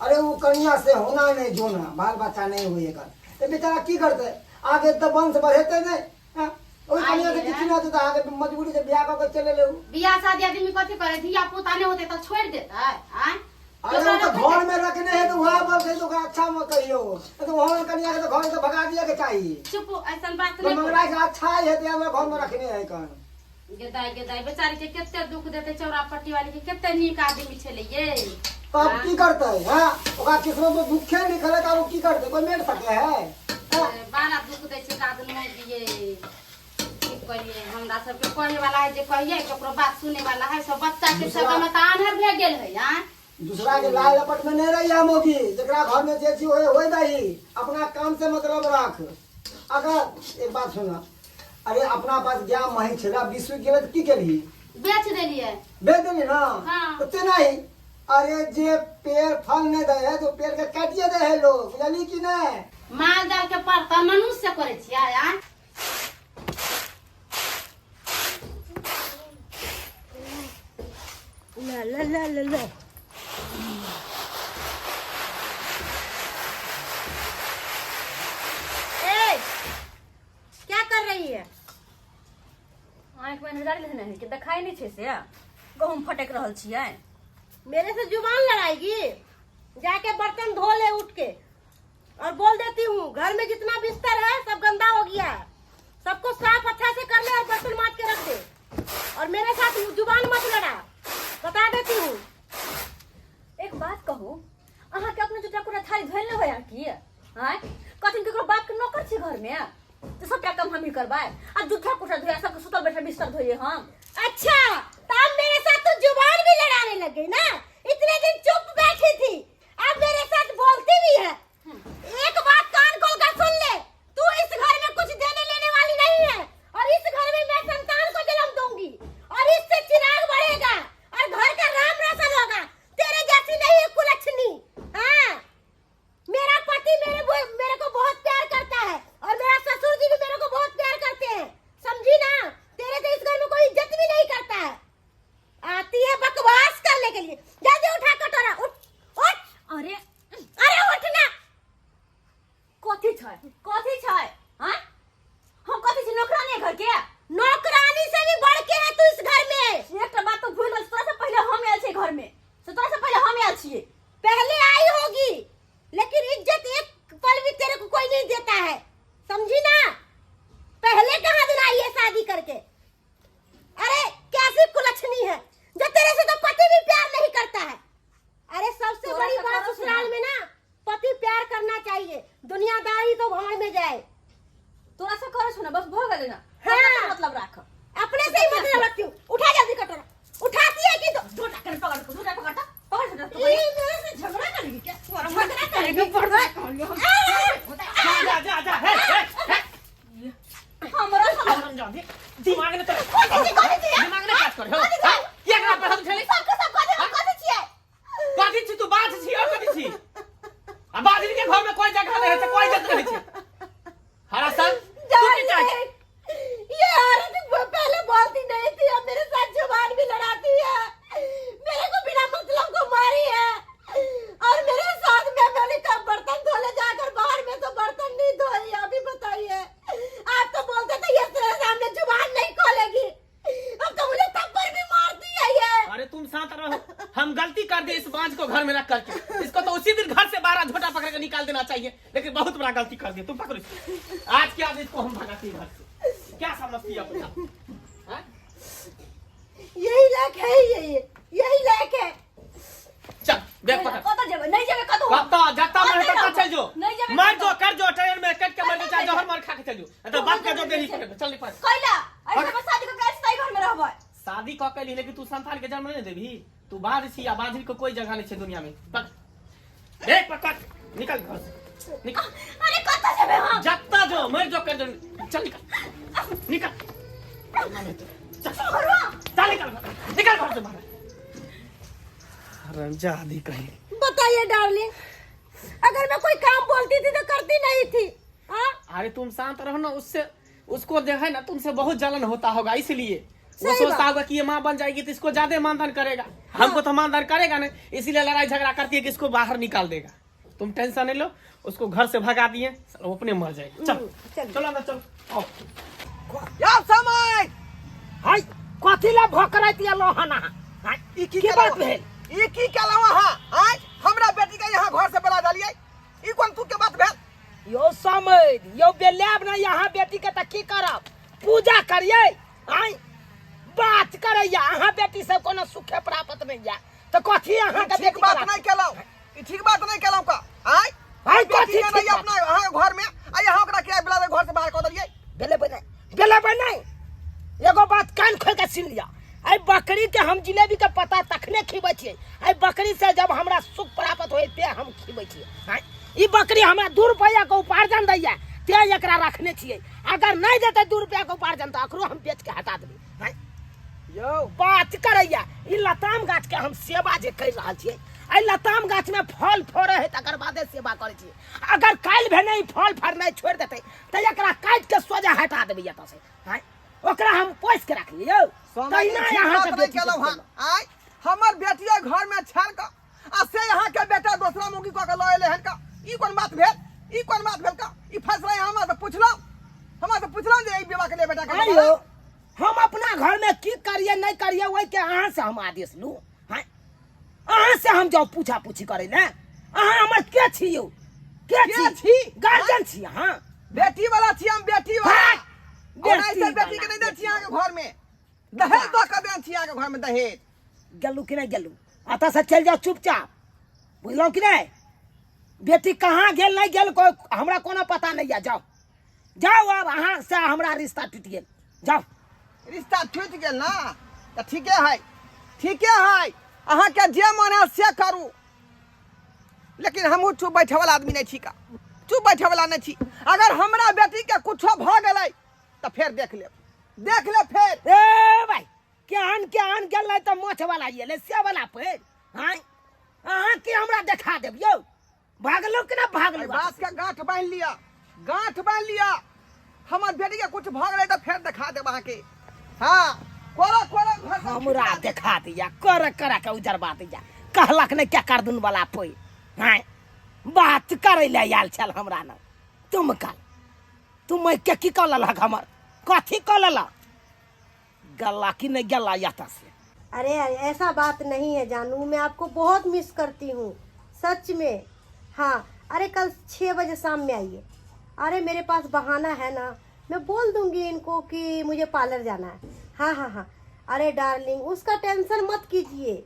J: अरे वो कन्या से होना नहीं जोना बाल बच्चा नहीं हुए का तो बेचारा की करते आगे तो वंश बढ़ेते नहीं हाँ? ओहि कन्या के किछु नहि होतै तऽ आगे मजबूरी से बियाह कऽ के चलि एलै उ।
I: बियाह शादी आदमी कथी करे धिया पुता नहि होते तऽ छोड़ि देतै आँय
J: अरे ओ तऽ घर में रखने है तो वहाँ बोलते तो ओकरा अच्छा मत कहियो नहीं तो वहाँ कन्या के तो घर से भगा दिया के चाहिए
I: चुप ऐसन बात
J: तो
I: नहि
J: मंगरा के अच्छा है तो हमरा घर में रखने है कन
I: गेदाय गेदाय बेचारी के कते दुख देते चौरा पट्टी वाली के कते नीक आदमी छलै ये
J: तो अब की करते हैं ओकरा किस्मत में दुखे लिखल है तो अब की करते कोई मेट सके है हाँ?
I: बड़ा दुख दै छै कादन मौगी ये की कहिए हमरा सबके कहे वाला है जे कहिए ककरो बात सुने वाला है सब बच्चा के
J: दूसरा-
I: सब में तऽ आन्हर भए गेल है आँय
J: दूसरा के लाय लपट में नहीं रही मोगी जकरा घर में जे चीज होए होए दही अपना काम से मतलब रख अगर एक बात सुना अरे अपना पास ज्ञान मही छला विश्व गेल तऽ की केलही
I: बेच देलियै
J: बेच देली ना
I: हाँ।
J: तो तेना ही अरे जे पेड़ फल नहीं दे है तो पेड़ के काटिए दे है लोग बुझली कि नहीं
I: माल जाल के पड़ता मनुष्य करै छियै आँय
G: ला ला ला ला ला ए क्या कर रही है
D: आँखि में नजर लेने है कि देखाई नहीं छै से गहूम फटक रहल छियै
G: मेरे से जुबान लड़ाएगी जाके बर्तन धो ले उठ के और बोल देती हूँ घर में जितना बिस्तर है सब गंदा हो गया है सबको साफ अच्छा से कर ले और बर्तन माज के रख दे और मेरे साथ जुबान मत लड़ा बता देती हूँ
D: एक बात कहू अहाँके अपने दूटा कोना थाली धोइल नहि होया की आँय कथिन केकरो बाप के नौकर छी घर में तऽ सबटा काम हमही करबै आ जूठा कुठा धोया सबके सुतल बैठल बिस्तर धोइए हम
G: अच्छा तो अब मेरे साथ तो जुबान भी लड़ाने लग गई ना इतने दिन चुप बैठी थी अब मेरे साथ बोलती भी है एक बात कान खोल कर सुन ले तू इस घर में कुछ देने लेने वाली नहीं है और इस घर में मैं संतान को जन्म दूंगी और इससे चिराग बढ़ेगा और घर का राम रोशन होगा तेरे जैसी नहीं है कुलक्षणी हाँ मेरा पति मेरे मेरे को बहुत प्यार करता है और मेरा ससुर जी भी मेरे को बहुत प्यार करते हैं समझी ना तेरे से इस घर में कोई इज्जत भी नहीं करता है आती है बकवास करने के लिए जल्दी उठा कटोरा उठ उठ
D: अरे
G: अरे उठ ना
D: कथी छै कथी छै आँय हम कथी छी नौकरानी है घर के
G: नौकरानी से भी बढ़ के है तू इस घर में
D: एकटा बात तो भूल गेल तोरा से पहिले हम आयल छियै घर में से तोरा से पहिले हम आयल छियै
G: पहले आई होगी लेकिन इज्जत एक पल भी तेरे को कोई नहीं देता है समझी ना पहले कहाँ दिलाई है शादी करके अरे कैसी कुलक्षणी है जो तेरे से तो पति भी प्यार नहीं करता है अरे सबसे
D: तोरा
G: बड़ी
D: से
G: बात
D: करो
G: ससुराल
D: सुना।
G: में ना पति प्यार करना चाहिए दुनियादारी तो भाड़ में जाए
D: तोरा से करो छौ ना बस भऽ गेलै ना
G: हाँ।
D: हमरा से मतलब राख
G: अपने से ही मतलब रखती हूँ उठा जल्दी कटोरा उठाती है कि तो
D: झूठा कर पकड़ झूठा पकड़ पकड़ झूठा
G: ये मेरे से झगड़ा करेगी क्या झगड़ा करेगी
B: जा जा जा जा हे हे हे
D: हमरा
B: हरामजादी दिमाग ने तोरा दिमाग ने काज कर हो किया एकरा पर हाथ उठेली
D: सबके सब कथी हम कथी छियै
B: कथी छी तू बाज छी और कथी छी आ बाजरी के घर में कोई जगह नहीं है कोई इज्जत नहीं छै हरा सन तू की चाहै छी?
G: ये औरत वो पहले बोलती नहीं थी अब मेरे साथ जुबान भी लड़ाती है मेरे को बिना मतलब को मारी है और मेरे साथ में मैंने कब बर्तन धोले जाकर बाहर में तो बर्तन नहीं धोई अभी बताइए आप तो बोलते थे ये तेरे सामने जुबान नहीं खोलेगी अब तो मुझे थप्पड़ भी मारती है ये
B: अरे तुम शांत रहो हम गलती कर दिए इस बांझ को घर में रख करके इसको तो उसी दिन घर से बारह झोटा पकड़ के निकाल देना चाहिए लेकिन बहुत बड़ा गलती कर दिया तुम पकड़ो इसको आज के आज इसको हम भगाते हैं घर से क्या समझती है अपना हाँ?
G: यही लायक है यही यही लायक है
B: चल बैग पकड़
D: कतऽ जेबै नहि जेबै कतौ
B: कत्ता जत्ता मरे
D: कतऽ
B: तत्ता
D: रहबै?
B: चल जो
D: नहि जेबै
B: मर
D: कतौ।
B: जो कर जो ट्रेन में कट के मर जो चाहे
D: कतऽ
B: जहर मार खा के चल जो नहीं तो बाप के जो देरी कर चल निकल
D: कैला ऐसे में शादी कऽ के आयल छी घर में रहबै
B: शादी कऽ के ली लेकिन तू संतान के जन्म नहीं देबी तू बाज छी आ बाजरी को कोई जगह नहीं छै दुनिया में पकड़ देख पकड़ निकल घर से निकल
D: अरे कतऽ जेबै हम
B: जत्ता जो मर जो कर जो चल निकल निकल चल चल निकल निकल घर से बाहर हरामजादी कहीं
G: बताइए डार्लिंग अगर मैं कोई काम बोलती थी तो करती नहीं थी हाँ
B: अरे तुम शांत रहो ना, उससे उसको जो है ना तुमसे बहुत जलन होता होगा, इसलिए वो
G: सही
B: सोचता
G: बात।
B: होगा कि ये माँ बन जाएगी तो इसको ज्यादा मानधन करेगा, हमको तो मानधन करेगा नहीं, इसीलिए लड़ाई झगड़ा करती है कि इसको बाहर निकाल देगा। तुम टेंशन नहीं लो, उसको घर से भगा दिए, साला वो अपने मर जाएगा। चल
G: चल।
B: चलो अंदर चलो, आओ।
E: यौ समय
A: हाय कथी ला भोकराइत ये लोहना हाय
E: ई की
A: की बात
E: केलहुँ?
A: भेल
E: ई की केलहुँ अहाँ आँय हमरा बेटी के यहाँ घर से बला देलियै ई कोन तू के बात भेल
A: यो समय यो बेलेब ना यहाँ बेटी के त की करब पूजा करियै आय बात करैया अहाँ बेटी से कोनो सुखे प्राप्त नहीं या त कथी अहाँ के
E: ठीक
A: बेटी
E: बात
A: के
E: नहीं केलहुँ ई ठीक बात नहीं केलहुँ का आँय
A: आँय,
E: बेटी
A: कथी
E: के
A: ठीक
E: नहीं
A: बात?
E: अपना अहाँ घर में आ यहाँ ओकरा किराया बुला घर से बाहर कऽ देलियै
A: बेले बने बेले बने एगो बात कान खोल के सुन लिया एहि बकरी के हम जिलेबी के पता तखने खिबै छियै एहि बकरी से जब हमरा सुख प्राप्त होय ते हम खिबै छियै आँय ई बकरी हमरा 2 रुपया के उपार्जन दैया ते एकरा रखने छियै अगर नहीं देते 2 रुपया के उपार्जन तऽ एकरो हम बेच के हटा देबै आँय
E: यौ
A: बात करैया ई लताम गाछ के हम सेवा जे कर रहल छियै एहि लताम गाछ में फल फड़े है तकर बादे सेवा करै छियै अगर काल्हि भेने ई फल फड़नाइ छोड़ि देतै तऽ एकरा काटि के सोझा हटा देबै एतऽ से आँय ओकरा हम पोसि के रखलियै यौ
E: समय
A: तहिना
E: ठीक
A: अहाँके
E: बात नहि
A: बेटी के
E: केलहुँ हँ
A: खुएलहुँ।
E: आँय हमर बेटिया घर में छल का आ से यहाँ के बेटा दोसरा मौगी कऽ के लऽ एलै हन का ई कोन बात भेल ई कोन बात भेल का ई फैसला हमरा से पुछलहुँ हमरा से पुछलहुँ जे ई विवाह के लिए बेटा के
A: आँय यौ हम अपना घर में की करिए नहीं करिए ओहि के अहाँ से हम आदेश लू आँय अहाँ से हम जाउ पूछा पूछी करै ले अहाँ हमर के छी यौ के
E: के
A: छी
E: छी?
A: गार्जियन छी अहाँ
E: बेटी वाला छी हम बेटी वाला
A: हाँ,
E: और ऐसे
A: बेटी
E: बेटी के
A: वाला,
E: नहीं दै छी अहाँके घर में दहेज दऽ के देन छी अहाँके घर में दहेज
A: गेलू कि नहीं गेलू अतः से चलि जाउ चुपचाप बुझलहुँ कि नहीं बेटी कहाँ गेल नहीं गेल कोई हमरा कोनो पता नहीं है जाओ जाओ अब अहाँ से हमरा रिश्ता टूटि गेल जाओ
E: रिश्ता टूटि गेल ना तऽ ठीके है ठीके है अहाँके जे मन है से करू लेकिन हमहूँ चुप बैठेवला आदमी नहीं छी का चुप बैठेवला नहीं छी अगर हमरा बेटीके कुछो भऽ गेलै तऽ फेर देख लेब देख लेब फेर
A: ए भाई केहन केहन गेलै तऽ मोछ वाला एलै से वाला पेड़ आँय अहाँ के हमरा देखा देब यौ भागलहुँ कि ना भागलहुँ
E: बात के गांठ बांधि लिअ गांठ बांधि लिअ हमर बेटी के कुछ भऽ गेलै तऽ फेर देखा देब अहाँके हाँ कोरा कोरा घर से
A: हमरा देखा दिया कर कर के उजरबा दिया कहलक नहि क्या कर दुन वाला पोइ आँय बात करै लए आयल छल हमरा न तुम कल तुम के की कऽ लेलक हमर कथी कऽ लेलक गला कि नहीं गला याता से
G: अरे अरे ऐसा बात नहीं है जानू, मैं आपको बहुत मिस करती हूँ सच में। हाँ अरे कल 6 बजे शाम में आइए। अरे मेरे पास बहाना है ना, मैं बोल दूँगी इनको कि मुझे पार्लर जाना है। हाँ हाँ हाँ अरे डार्लिंग उसका टेंशन मत कीजिए।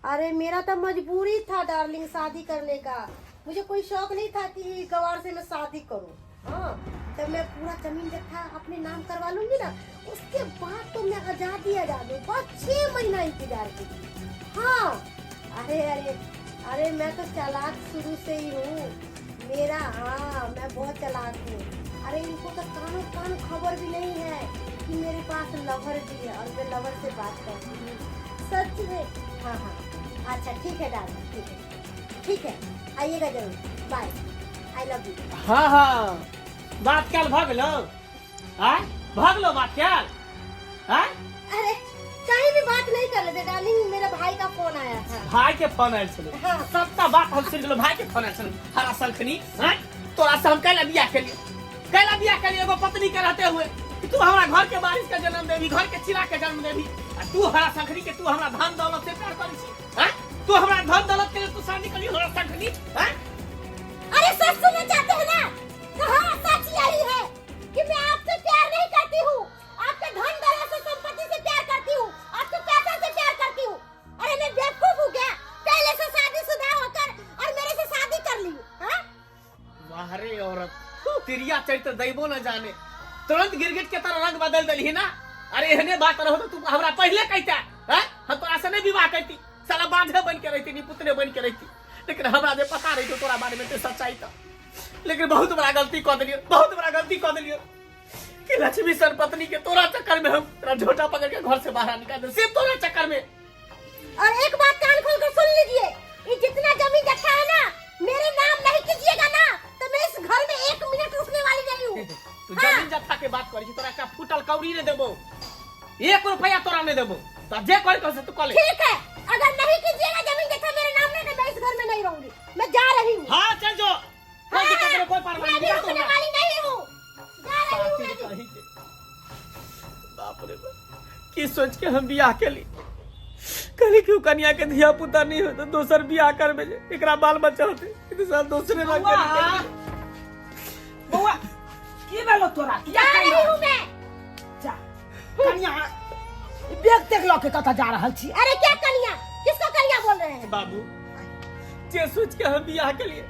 G: अरे मेरा तो मजबूरी था डार्लिंग शादी करने का, मुझे कोई शौक नहीं था कि गवार से मैं शादी करूं। हाँ जब मैं पूरा जमीन जत्था अपने नाम करवा लूंगी ना, उसके बाद तो मैं आज़ादी आज़ाद हूँ। बस 6 महीना इंतजार कीजिए। हाँ अरे अरे अरे मैं तो चालाक शुरू से ही हूँ मेरा। हाँ मैं बहुत चालाक हूँ। अरे इनको तो कानों कान खबर भी नहीं है कि मेरे पास लवर भी है और मैं लवर से बात करती हूँ सच में। हाँ हाँ अच्छा ठीक है डार्लिंग, ठीक है ठीक है, आइएगा जरूर। बाय, I love you.
B: हाँ हाँ बात कल भऽ गेलौ आँय भऽ गेलौ बात कल आँय
G: अरे कहीं भी बात नहीं कर रहे थे डार्लिंग, मेरा भाई का फोन आया था।
B: भाई के फोन आयल छलै।
G: हाँ।
B: सबटा बात हम सुनि गेलौ, भाई के फोन आयल छलै। हरा शंखनी आँय तोरा से हम कैला बियाह केलियै, कैला बियाह केलियै एगो पत्नी के रहते हुए कि तू हमरा घर के बारिश के जन्म देबी, घर के चिड़ा के जन्म देबी, आ तू हरा शंखनी के तू हमरा धन दौलत से प्यार करै छी आँय तू हमरा धन दौलत के लिए तू शादी करी हरा शंखनी आँय।
G: अरे सच सुनना चाहते हो ना, तो हाँ सच यही है कि मैं आपसे प्यार नहीं करती हूँ, आपके धन दौलत से संपत्ति से प्यार करती हूँ, आपके पैसा से प्यार करती हूँ। अरे मैं बेवकूफ हूँ क्या, पहले से शादीशुदा होकर और मेरे से शादी कर ली? हाँ?
B: वाह रे औरत, तिरिया चरित्र दैबो न जाने, तुरंत गिरगिट के तरह रंग बदल देलही ना। अरे एहने बात रहो तो तू हमरा पहले कहता हैं, हम तोरा से नहीं विवाह करती, साला बांझे बन के रहती, निपुतने बन के रहती, लेकिन हमरा जे पता रही तो तोरा बारे में ते सच्चाई था, लेकिन बहुत बड़ा गलती कऽ देलियो, बहुत बड़ा गलती कऽ देलियो कि लक्ष्मी सन पत्नी के तोरा चक्कर में हम तोरा झोटा पकड़ के घर से बाहर निकाल दे, सिर्फ तोरा चक्कर में।
G: और एक बात कान खोल कर सुन लीजिए, ये जितना जमीन जत्था है ना मेरे नाम नहीं कीजिएगा ना तो मैं इस घर में 1 मिनट रुकने वाली
B: के बात करै छी, तोरा एकटा फूटल कौड़ी नहि देबो, एक रुपया तोरा नहीं देबो। तो जे करे के से तू कर ले।
G: ठीक है, अगर नहीं कीजिएगा जमीन जथा मेरे नाम में, तो मैं इस घर में नहीं रहूंगी, मैं जा रही हूँ।
B: हाँ चल जो, कोई दिक्कत नहीं, कोई परवाह
G: मैं
B: नहीं।
G: भी
B: जा तू
G: रुकने
B: हमरा।
G: वाली नहीं हूँ, जा रही हूँ मैं भी।
B: कहीं के। बाप रे बाप, की सोच के हम बियाह के ली कहली कि उ कनिया के धिया पुता नहीं हो तो दोसर बियाह करबे जे एकरा बाल बच्चा होते, ई तो साल दोसरे लग
A: बौआ, बौआ की भेलो तोरा? किया
G: जा रही
A: कनिया?
G: हूँ मैं।
A: जा कनिया, बैग तेग लऽ के कतऽ जा रहल छी?
G: अरे क्या कनिया, किसको कनिया बोल रहे हैं?
B: बाबू, जे सोच के हम बियाह के लिए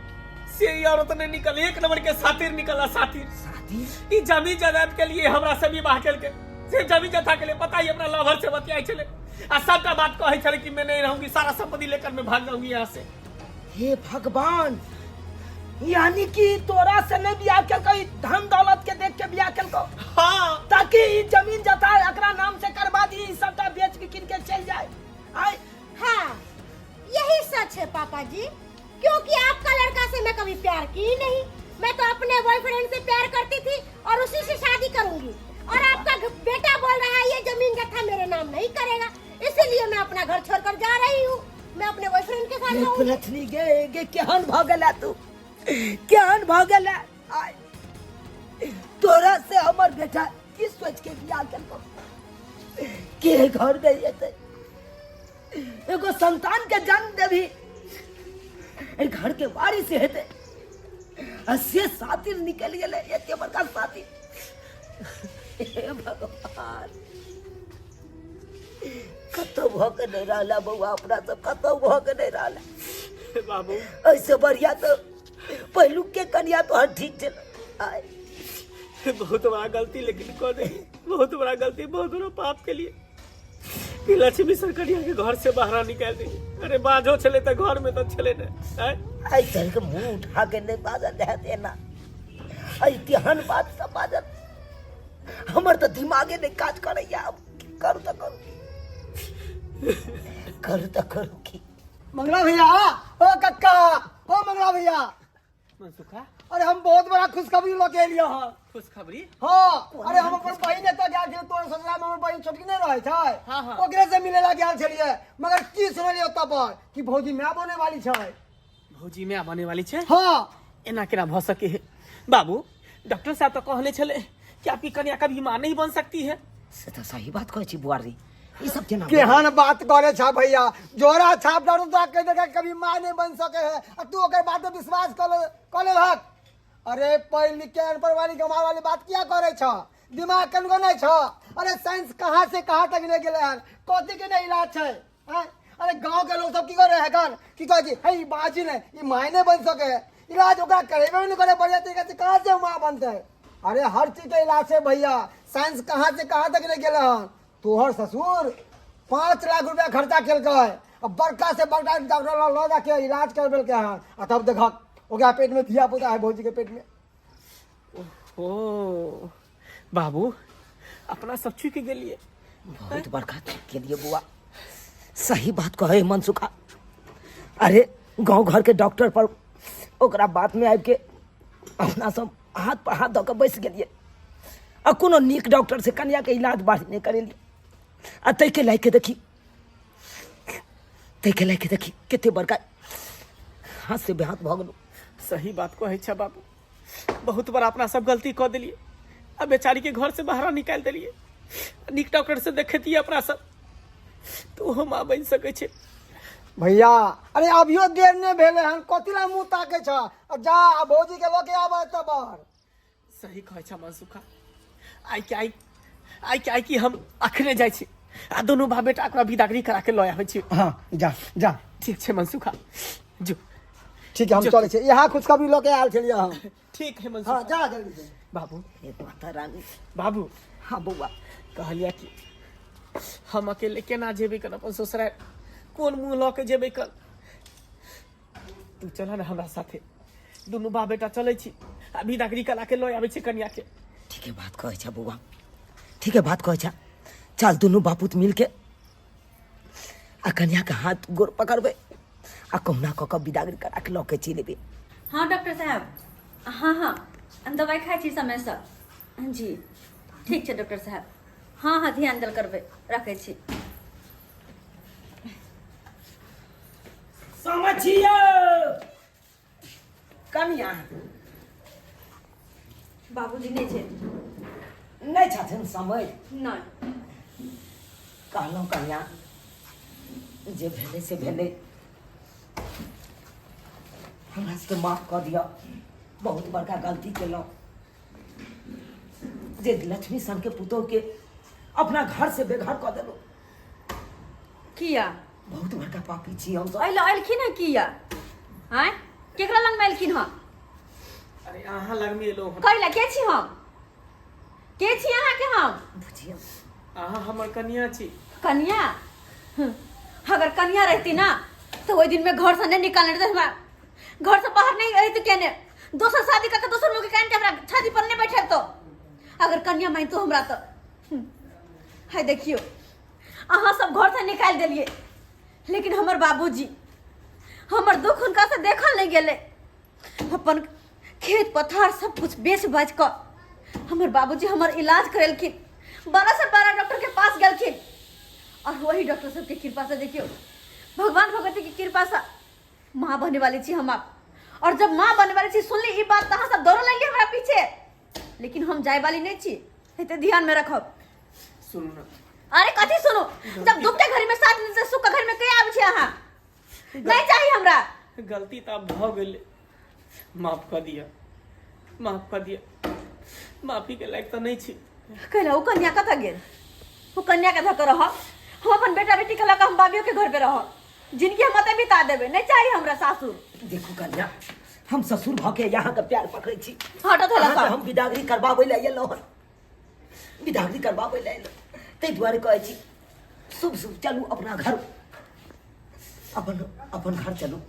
B: से ई औरत ने निकल, एक नंबर के सातिर निकला, सातिर।
A: सातिर?
B: ई जमीन जायदाद के लिए हमरा से विवाह के के से जमीन जथा के लिए पता ही अपना लवर से बतियाई छले आ सबटा बात कहै छले कि मैं नहीं रहूंगी, सारा संपत्ति लेकर मैं भाग जाऊंगी यहाँ से।
A: हे भगवान, यानी कि तोरा से नहीं बियाह केलको, ई धन दौलत के देख के बियाह केलको।
B: हाँ।
A: ताकि ई जमीन जथा एकरा नाम से करवा दी, ई सबटा बेच के किन के चल जाए। आय।
G: हाँ यही सच है पापा जी, क्योंकि आपका लड़का से मैं कभी प्यार की ही नहीं, मैं तो अपने बॉयफ्रेंड से प्यार करती थी और उसी से शादी करूंगी, और आपका बेटा बोल रहा है ये जमीन जथा मेरे नाम नहीं करेगा, इसीलिए मैं अपना घर छोड़कर जा रही हूँ, मैं अपने बॉयफ्रेंड के साथ रहूंगी।
A: लथनी गे गे केहन भ गेला तू, केहन भ गेला? आय तोरा से हमर बेटा की सोच के बियाह केलको? के घर में एतै एगो संतान के जन्म देबी, ए घर के वारिस हेतै, आ से सातिर निकल गेलै, एते बड़का सातिर। हे भगवान, कतौ भऽ के नहि रहला बौआ, अपना सब कतौ भऽ के नहि रहला।
B: बाबू
A: ऐसे बढ़िया तो पहिलुक के कनिया तोहर ठीक छल। आय
B: बहुत बड़ा गलती लेकिन कह दे, बहुत बड़ा गलती, बहुत बड़ा पाप के लिए कि लक्ष्मी सरकरिया के घर से बाहर निकाल दी। अरे बाजो छले तो घर में तो छले ने। आय
A: आई चल के मुंह उठा के नहीं बाजल रहते ना, आई तेहन बात सब बाजल, हमर तो दिमागे नहीं काज करैया। अब करू तो करू, करू तो करू की।
J: मंगला भैया, ओ कक्का, ओ मंगला भैया।
B: मनसुखा,
J: अरे हम बहुत बड़ा खुशखबरी लऽ के एलियै हँ।
B: खुशखबरी?
J: हाँ, अरे हम अपन बहिन एतऽ गेल छलियै, तोहर ससुराल में हमर बहिन छोटकी नहि रहै छै?
B: हाँ, हाँ।
J: ओकरे से मिले ला गेल छलियै, मगर की सुनलियै ओतऽ पर कि भौजी माय बने वाली छै।
B: भौजी माय बने वाली छै?
J: हाँ।
B: एना केना भऽ सके है बाबू? डॉक्टर साहब तो कहले छले कि आपकी कन्या कभी माँ नहीं बन सकती है।
A: से तऽ सही बात कहै छी बुआरी, ई सब केना?
J: केहन बात करे छा भैया, जोरा छाप डॉक्टर तोरा कहि देलकै कभी माँ नहीं बन सके है, आ तू ओकर बात पे विश्वास कर ले, कर लेलहक। अरे पढ़ लिख के अनपढ़ वाली गंवार वाली बात किया करे छा, दिमाग कनको नहीं छा। अरे साइंस कहाँ से कहाँ तक ले गेलै हन, कथी के नहीं इलाज छै? आँय? अरे गांव के लोग सब की करे है गन की कहै छै हे ई बाजी नहीं, ई माय नहीं बन सके है, इलाज ओकरा करेबे नहीं करे बढ़िया तरीका से, कहाँ से माँ बनते है? अरे हर चीज के इलाज है भैया, साइंस कहाँ से कहाँ तक ले गेलै हन। तोहर ससुर 5 लाख रुपया खर्चा केलकै, आ बड़का से बड़का डॉक्टर लग लऽ जाके इलाज करबेलकै हन, आ तब देखक ओकरा पेट में धिया पुता है भौजी के पेट में।
B: ओ बाबू, अपना सब चूक गेलिए,
A: बहुत बड़का चूक गेलिए बुआ। सही बात कहे मनसुखा, अरे गांव घर के डॉक्टर पर ओकरा बात में आबि के अपना सब हाथ पर हाथ दऽ के बैस गेलिए, आ कोनो नीक डॉक्टर से कन्या के इलाज बात नहीं करेलिए, आ ताहिके लए के देखी, ताहिके लए के देखी कते बड़का हाथ से बेहाथ भऽ गेलौ।
B: सही बात कहै छै बाबू, बहुत बड़ा अपना सब गलती कऽ देलिए, आ बेचारी के घर से बाहर निकालि देलिए। नीक डॉक्टर से देखेतिए अपना सब तो ओहो माँ बनि सकै छै।
J: भैया अरे अभियो देर नहीं भेलै हन, कथी ला मुँह ताकै छ? आ जा आ भौजी के लऽ के आबऽ एतऽ पर।
B: सही कहै छ मनसुखा, आइ के आइ, आइ के आइ की हम अखने जाइ छी आ दुनू बाप बेटा ओकरा विदागरी करा के लऽ आबै छी।
J: हाँ जा जा।
B: ठीक छै मनसुखा, जो।
J: ठीक है, हम चलै छी, इएह खुशखबरी लऽ के आयल छलियै हम।
B: ठीक है मनसुखा।
J: हाँ जा जल्दी से।
B: बाबू।
A: हे माता रानी।
B: बाबू।
A: हाँ बौआ।
B: कहलिया कि हम अकेले केना जेबै कन अपन ससुराल, कोन मुँह लऽ के जेबै कन? तू चल ना हमरा साथे, दुनू बाप बेटा चलै छी आ विदागरी करा के लऽ आबै छी कनिया के।
A: ठीके बात कहै छ बौआ, ठीके बात कहै छ। चल दुनू बापूत मिल के आ कनिया के हाथ गोर पकड़बै आ कहुना कऽ कऽ विदागरी करा के लऽ के चलि एबै।
D: हाँ डॉक्टर साहब, हाँ हाँ, हम दवाई खाइ छी समयसँ। जी ठीक छै डॉक्टर साहब। हँ हँ ध्यान देल करबै, रखै छी।
A: समझियो कनिया
D: बाबूजी नहि छै।
A: नहि छथिन समय?
D: नहि।
A: कहलहुँ कनिया, जे भेलै से भेलै, हमरा सबके माफ कऽ दिअ। बहुत बड़का गलती केलहुँ जे लक्ष्मी सनके पुतोहके अपना घर से बेघर कऽ देलहुँ।
D: किया?
A: बहुत बड़का पापी छी हमसब।
D: अइला अयलखिन हँ किया? आँय, केकरा लगमे अयलखिन हँ?
B: अरे अहाँ लगमे एलहुँ हन।
D: कैला? के छी हम? के छी अहाँके हम?
A: बुझियौ,
B: अहाँ हमर कनिया छी।
D: कनिया? अगर कनिया रहती ना तो ओहि दिन में घर से नहीं निकालने रहते, हमरा घर से बाहर नहीं रहती केने दोसर शादी करके दोसर लोग के कान के हमरा छाती पर नहीं बैठे। तो अगर कनिया माइन तो हमरा तो हाय देखियो, अहाँ सब घर से निकालि देलिए, लेकिन हमर बाबूजी हमर दुख हुनका से देखल नहीं गेलै। अपन खेत पथार सब कुछ बेच बाच कऽ हमर बाबूजी हमर इलाज करेलखिन, बड़ा से बड़ा डॉक्टर के पास गेलखिन और वही डॉक्टर सबके कृपा से, देखियो भगवान भगवती के कृपा से माँ बने वाली छी हम आप। और जब माँ बने वाली छी, सुनली ई बात, तहाँ सब दौड़ लगली हमरा पीछे, लेकिन हम जाय वाली नहीं छी, एते ध्यान में रखब।
B: सुनू ना।
D: अरे कथी सुनू? जब दुख के घर में साथ मिलते, सुख के घर में के आबै छै? अहाँ नहीं चाहिए हमरा।
B: गलती तऽ आब भऽ गेलै, माफ कऽ दिअ, माफ कऽ दिअ। माफीके लायक तऽ नहि छी।
D: कहला ओ कन्या कतऽ गेल? ओ कन्या के धऽ कऽ रहब हम अपन बेटा बेटी के लऽ कऽ, हम बाबियो के घर पे रहब, जिनगी हम ओतऽ बिता देबै। नहीं चाहिए हमरा सासुर।
A: देखू कन्या, हम ससुर भऽ के यहाँ के प्यार पकड़ै छी।
D: हटो थोड़ा
A: अहाँके
D: सा।
A: हम बिदागरी करबाबै लए एलहुँ हन, बिदागरी करबाबै लए एलहुँ, ताहि दुआरे कहै छी शुभ शुभ चलू अपना घर, अपन अपन घर चलू।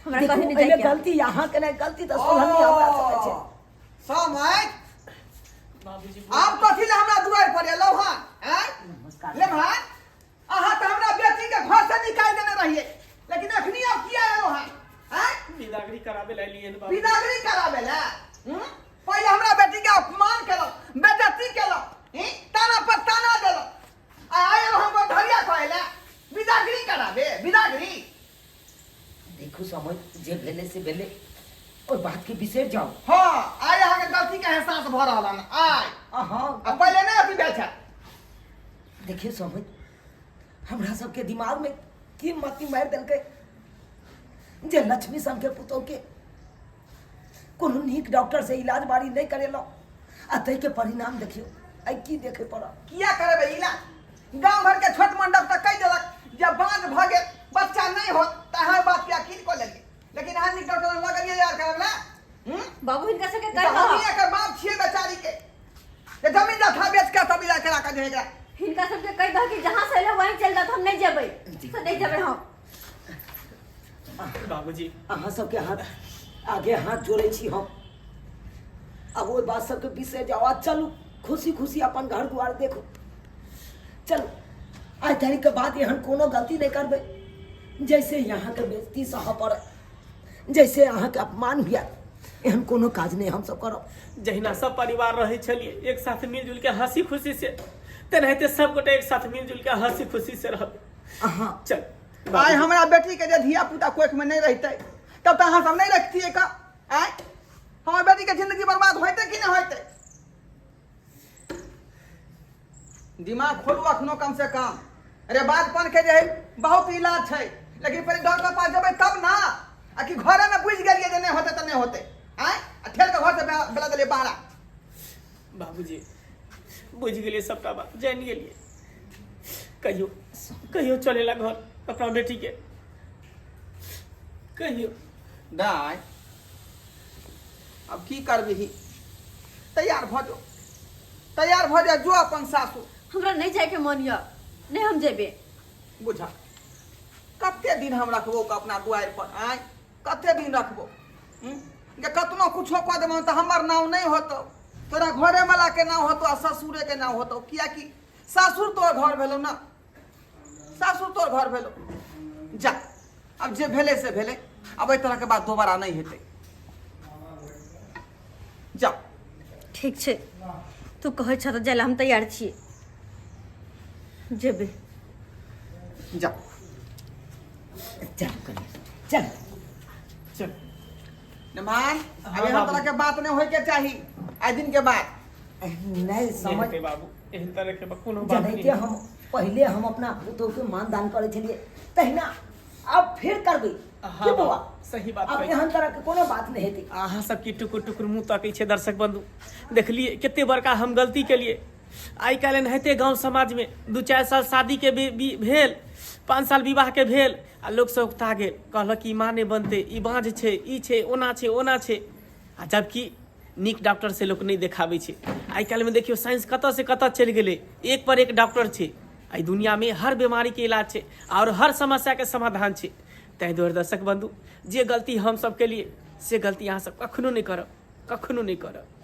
D: हमरा
A: देखू,
D: कहीं नहीं
A: एहिमे
D: जाइके।
A: गलती अहाँके नहि, गलती तऽ सोलहनी हमरा सबके छै।
E: समय
B: बाबूजी,
E: आब कथी लए हमरा दुआरि पर एलहुँ हँ? आँय
A: नमस्कार।
E: ले भाई, अहाँ तऽ हमरा बेटी के घर से निकालि देने रहियै, लेकिन अखनी आब किया एलहुँ हँ? आँय,
B: बिदागरी कराबे लए एलियै हन बाबू।
E: बिदागरी कराबै लए? हूँ? पहिले हमरा बेटी के अपमान केलहुँ, बेजती केलहुँ, हूँ? ताना पर ताना देलहुँ, आ आइ एलहुँ हम धरिया कहै लए बिदागरी कराबे? बिदागरी?
A: देखू समय, जे भेलै से भेलै, ओहि बातके बिसरि जाउ।
E: हँ, आइ अहाँके गलती के एहसास भऽ रहल हन आइ?
A: अहाँ
E: आ पहिले नहि अथी भेल छल?
A: देखियौ समय, हमरा सबके दिमागमे की मति मारि देलकै जे लक्ष्मी सनके पुतोहके कोनो नीक डॉक्टर से इलाज बारी नहि करेलहुँ, आ ताहिके परिणाम देखियौ आइ की देखे पड़ल।
E: किया करेबै इलाज? गाँव घर के छोट मंडप तऽ कहि देलक जे बाँझ भऽ गेल, बच्चा नहि होत, तऽ अहाँ बात के यकीन कऽ लेलियै, लेकिन अहाँ नीक डॉक्टर लग गेलियै यार करब ने? हूँ?
D: बाबू, हिनका सबके
E: तऽ
D: कहि
E: हमही एकर बाप छियै बेचारी के, जे जमीन जथा बेच के तब इलाज करा के दे एकरा।
D: हिनका सबके कहि दह कि जहाँ से अयलै वहीं चलि जाओ, हम नहीं जेबै से नहीं जेबै हम।
B: बाबूजी,
A: अहाँ सबके हाथ आगे हाथ जोड़ै छी हम, आब ओहि बात सबके बिसरि जाउ आ चलू खुशी खुशी अपन घर दुआर देखू। चलू, आइ तारीखके बाद एहन कोनो गलती नहि करबै जैसे अहाँके बेइज्जती सहऽ पड़े, जैसे अहाँके अपमान हुए, एहन कोनो काज नहि हमसब करब।
B: जहिना सब परिवार रहै छलियै एक साथ मिलजुल के हंसी खुशी से, तेनाहिते सब गोटे एक साथ मिलजुल के हंसी खुशी से रहब।
A: अहाँ
B: चल।
E: आइ हमरा बेटी के जे धिया पुता कोख में नहीं रहते तब तऽ अहाँ सब नहीं रखतियै का? आइ हमर बेटी के जिंदगी बर्बाद होइते कि नहीं होइते? दिमाग खोलू अखनो कम से कम। अरे बादपन के जे है बहुत इलाज छै, लेकिन पहिले डॉक्टर पास जेबै तब ना, आ कि घरे में बुझि गेलियै जे नहीं होते तऽ नहीं होते? आँय, आ ठेल के घर से बेला देलियै बाहरा।
B: बाबूजी, बुझि गेलियै सबटा बात, जानि गेलियै। कहियो कहियो चलेला घर अपना बेटी के कहियो।
E: दाय, अब की करबिही? तैयार भऽ जो, तैयार भऽ जा, जो अपन सासु।
D: हमरा नहीं जाए के मन यऽ, नहीं हम जेबे।
E: बुझा, कते दिन हम रखबो के अपना दुआरि पर? आँय, कते दिन रखबो? हूँ? जे कतनो कुछो कऽ देबौ तऽ हमर नाम नहि होतौ, तोरा घरे वाला के नाम होतौ आ ससुरे के नाम होतौ, कियाकि सासुर तोर घर भेलौ ना, सासुर तोर घर भेलौ। जा, अब जे भेलै से भेलै, अब एहि तरहके बात दोबारा नहि हेतै, जा।
D: ठीक छै। तू कहै छह तऽ जाय लए हम तैयार छियै जेबै
E: जा
A: चल कनिया चल
B: चल
E: नमान अब एहन तरह के बात नहीं होय के चाही आइ दिन के बाद
A: नहीं समझ
B: हेतै बाबू एहन तरह के कोनो बात
A: जनाहिते
B: नहीं
A: हम पहिले हम अपना पुतोह के मान दान करै छलियै तहिना आब फेर करबै
B: हाँ
A: की बौआ
B: सही बात
A: आब
B: कहै छी।
A: एहन तरह के कोनो बात नहि हेतै
B: अहाँ सबके टुकुर टुकुर मुँह तकै छै दर्शक बंधु देखलियै कते बड़का हम गलती केलियै आइ काल्हि एनाहिते गाँव समाजमे दू चारि साल शादीके भेल 5 साल विवाहके भेल आ लोकसब उकता गेल कहलक ई माँ नहि बनतै ई बाँझ छै ई छै ओना छै ओना छै आ जबकि नीक डॉक्टर से लोक नहि देखाबै छै आइ काल्हिमे देखियौ साइंस कतऽ से कतऽ चलि गेलै एक पर एक डॉक्टर छै एहि दुनियामे हर बीमारीके इलाज छै आओर हर समस्याके समाधान छै ताहि दुआरे दर्शक बंधु जे गलती हमसब केलियै से गलती अहाँसब कखनो नहि करब कखनो नहि करब।